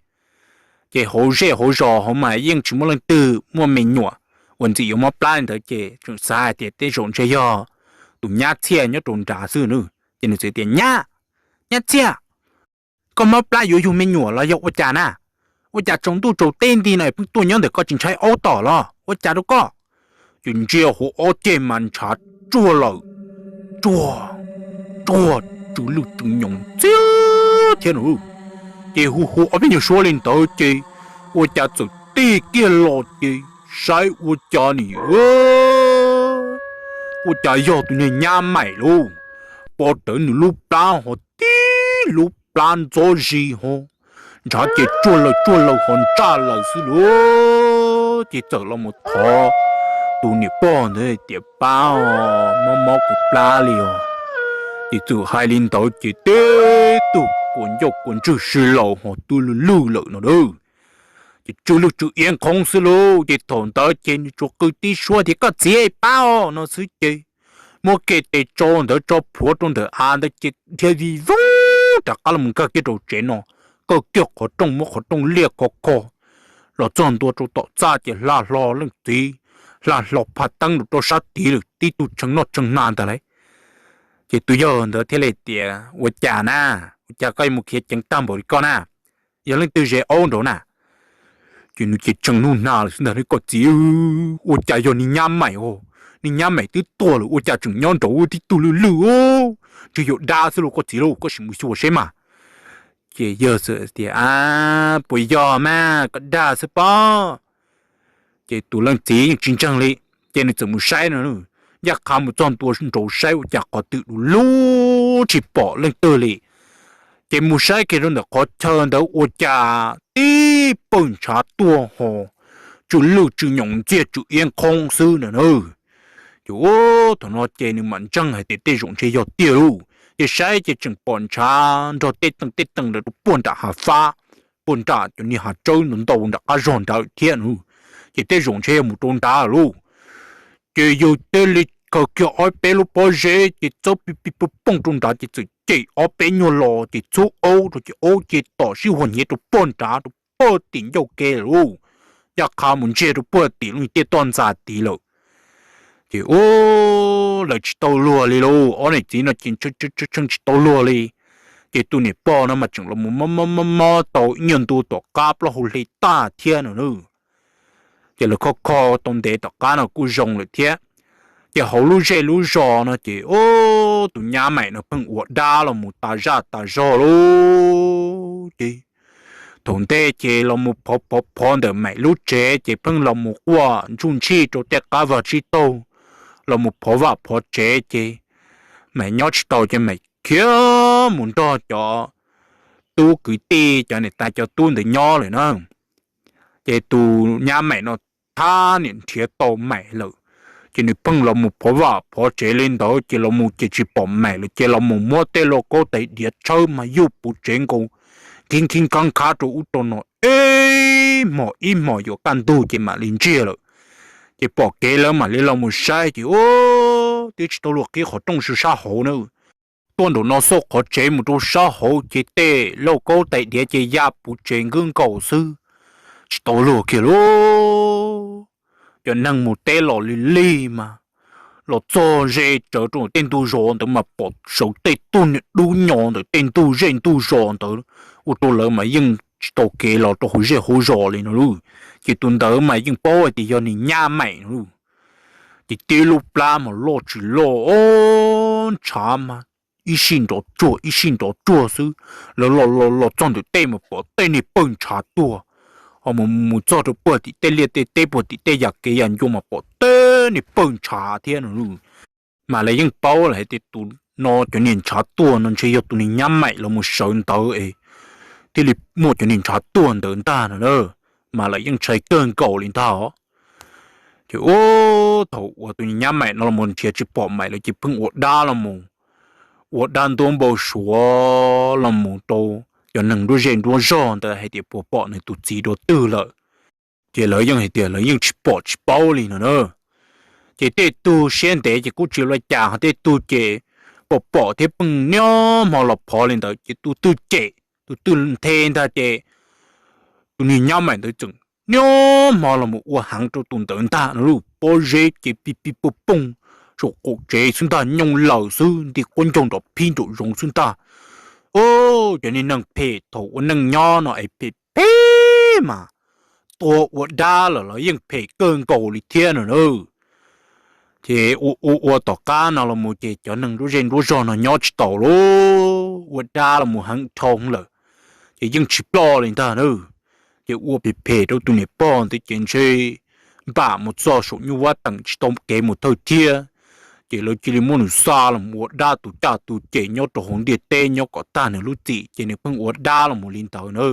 Ces hauv zej hauv zos hauv mas yeej tsis muaj leej twg muaj me nyuam uas ntxim yuav mob plab li ntawd, ces tseem xav hais tias tej zaum ntshe yog tus nyab Txhiaj nyob rau nrad xwb na. Ces nws txawm tias, Nyab, nyab Txhiaj, koj mob plab yuav yug me nyuam los yog ua cas na? Ua cas tsaus ntuj tsaus teb nti no pheej tuaj nyob ntawm koj tsis ntshai aub tom los ua cas rau koj? Ces ntsia hauv ob ceg mas ntshav tsuag lawm, tsuag, tsuag, tsw lwj tsw nyoos txiab thiab no. Ces hu hu ob peb nyuag suab li ntawd ces ua cas txawm tig kiag los ces saib ua cas nim, ua cas yog tus niag nyab maim lauj, pov rawv nws lub plab ho tib lub plab ntxob zis ho ntshav ces tsuag lawm tsuag lawm ho ntsaj lawm xwb lauj. Ces txawm los mus thov tus niam pog ntawd tias, Pab os, mob mob kuv plab li os. Ces txawm hais li ntawd ces tib tug kua ncauj kua ntswg si laus ho twb lwj lwj lawm no a. Ces tsw lwj tsw iab nqhoob xwb lauj. Ces thaum ntawd ces nws tsuas qw tib suab tias, Koj txiv, pab os, no xwb ces muab kiag tes tsau ntawd tso plhuav rau ntawm av ntawd ces dhia vij voog rov qab los nkag kiag rau tsev no, kaw kiag qhov rooj muab qhov rooj liaj khov kho los txog ntua rau tom txaj ces hla hlo leej txiv, hla hlo phaj teeb rau rau sab tid lawm tib tug tshee noj tshee hnav ntag lauj. Ces tus yawg ntawd thiaj li tias, Ua cas na? Ua cas koj yuav mus khiav ceev tag npaum li koj na? Yog leej twg ze aub nraud na? Ces nws ces tshee noj hnav lawm xwb ntag, Koj txiv, ua cas yog niag nyab maim os, niag nyab maim twb tuag lawm ua cas tseem nyob nraud tib tug lwj lwj, ntshe yog dab xwb lauj koj txiv lauj, koj sim mus xyuas seb mas. Ces yawg txawm tias, Ab, puas yog mas, koj dag xwb pob. Ces tus leej txiv yeej tsis ntseeg li, ces nws txawm mus saib no. Ncaj qha mus txog ntua nraud saib ua cas qhov twg du lug tsis pom leej twg li. Ces mus saib kiag rau ntawm qhov chaw ntawd ua cas tib pawg ntshav tuag ho tsw lwj tsw nyoos ntxiag tsw iab nqhoob xwb na. Ces ua thaum no ces nws mam ntseeg hais tias tej zaum ntshe yog tiag lauj. Ces saib ces tseem pom ntshav nrog tej teej tej teej ntawd rau puag nram hav fab, puag nram cov niag hav tsawb ntau ntau nram qab zog nrad thiab no. Ces tej zaum ntshe yog mus rau nrad lauj. Ces yawg thiaj li khaws kiag ob peb lub pob zeb ces txawb pib pib poob poob rau nrad ces txawm cem ob peb nyuag los ces txhub aub rau ces aub ces tom sib huas hnyev rau puag nrad rau puag tim ncauj ke lawm lauj. Ncaj qha mus ntsiag rau puag tim lub tiaj toj ntxas tid lawm. Ces ua lawv tsis tau luag li lauj, ob niam txiv no ces tshee tsis tau luag li. Ces tus niam pog no mas tseem los mus mob mob mob mob tau ib nyuag ntu tom qab plaub hau hle tag thiab no. Ces lawv kho kho tau ntev tom qab no kuj zoo lawm thiab. Ces hauv lub zej lub zos no ces tus nyab Maim no pheej ua dab los mus tas zaj tas zog lauj. Ces thaum ntej ces los mus phov phov phov ntawm Maim lub tsev ces pheej los mus quaj ntsuj ntshij rau tej qab vag tsib taug, los mus phov vaj phov tsev ces Maim nyob tsis tau ces Maim khiav mus nrog cov tub kwv tij cov niam tais cov tub ntawd nyob lawm na. Ces tus nyab Maim no thab niam nrhiav tau Maim lawm, ces nws pheej los mus phov vaj phov tsev li ntawd ces los mus ces tsis pom Maim lawm ces los mus muab tej lauj kaub tais diav tshawb mas yuj puv tsev nkaus, khib khib khab khab rau ub rau no ib hmos ib hmos yuav kaj ntug ces mam li ntsiag lawm. Ces pom kev lawv mam li los mus saib ces ua twb tsis tau luag qhib qhov rooj sab hauv na. Tuaj nraum no xauj qhov tsev mus rau sab hauv ces tej lauj kaub tais diav ces ya puv tsev nkaus xwb, tsis tau luag kiag lauj. Cov neeg mus teb los lig lig mas los txog ze tsawv rau tej ntug zos ntawd mas pom sawv tej tug niag dub nyo ntawm tej ntug zej ntug zos ntawd, ua rau lawv mas yeej tsis tau kev los rau hauv zej hauv zos li no lauj. Ces tus ntawd mas yeej paub hais tias yog niag nyab Maim no lauj. Ces tib lub plab mas loj tsis loj, ntshav mas ib sij nrov tsuag ib sij nrov tsuag xwb. Lawv los los los txog ntawm tej mas pom tej niag pawg ntshav tuag, ho mus mus txog rau puag tim tej liaj tej teb puag tim tej yam kev yam ncua mas pom tej niag pawg ntshav thiab no. Mas lawv yeej paub lawm hais tias tus no cov niag ntshav tuag no ntshe yog tus niag nyab Maim los mus sawv ntawd es thiaj li muaj cov niag ntshav tuag ntawd ntag no na. Mas lawv yeej ntshai kawg nkaus li ntag os. Ces ua thaum uas tus niag nyab Maim no los mus nrhiav tsis pom Maim lawm ces pheej ua dab los mus, ua dab ntuab npau suav los mus rau cov neeg nruab zej nruab zog ntawd hais tias puas pom nws tus txiv dua twg lawm. Ces lawv yeej hais tias lawv yeej tsis pom tsis paub li no na. Ces tej tug siab ntev ces kuj tsis ua li cas, ho tej tug ces pom pom thiab pheej niaj hmo los phov li ntawd ces tus twg cem tus twg nthe ntag ces tus niag nyab Maim ntawd tseem niaj hmo los mus ua heev rau tus ntawd ntag no lauj. Pob zeb ces pib pib pooj pooj saum qaum tsev xwb ntag, nyooj lawm xwb, nti quab ncaug nrov phib nraum zoov xwb ntag. Cov niag neeg phem thaum ua neej nyob no es phem phem mas tua ua dab lawm los yeej phem kawg nkaus li thiab no na. Ces ua ua ua tom qab no los mus ces cov neeg nruab zej nruab zog no nyob tsis taus lauj, ua dab los mus heev dhau lawm, ces yeej tsis ploj li ntag na. Ces ua phem phem rau tus niam pog ntawd ces ntshe npam mus txog saum nyuj vab teem tsis tau kev mus thawj thiab. Ces lawv cia li muab nws xa los ua dab tus caj tus ces nyob rau hauv ntiaj teb nyob kom tag nws lub txim, ces nws pheej ua dab los mus li ntawd na.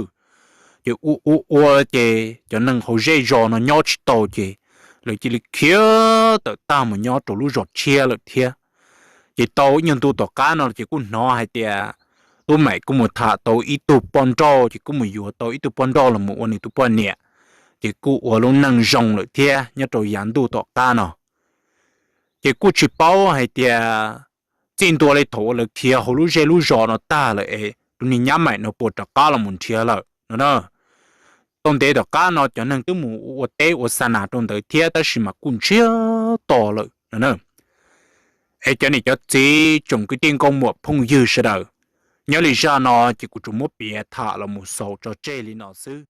Ces ua ua ua ces cov neeg hauv zej zos no nyob tsis tau ces lawv cia li khiav tawm tag mus nyob rau lub zos tshiab lawm thiab. Ces tau ib nyuag ntu tom qab no ces kuj hnov hais tias tub Maim kuj mus tham tau ib tug poj nrauj, ces kuj mus yuav tau ib tug poj nrauj los mus ua nws tus poj niam, ces kuj ua lub neej zoo lawm thiab nyob rau yav ntuj tom qab no. Ces kuj tsis paub hais tias txij ntua li thaum uas lawv khiav hauv lub zej lub zos no tag lawm es tus niag nyab Maim no puas rov qab los mus nrhiav lawm no na. Tau ntev tom qab no cov neeg twb mus ua teb ua xa nas rau ntawd thiab tab sis mas kuj ntsiag to lawm no na. Es cov niam cov txiv tsoom kwv tij nkauj muam phooj ywg sawv daws, nyob li zaj no ces kuv tsuas muab piav tham los mus xaus tso tseg li no xwb.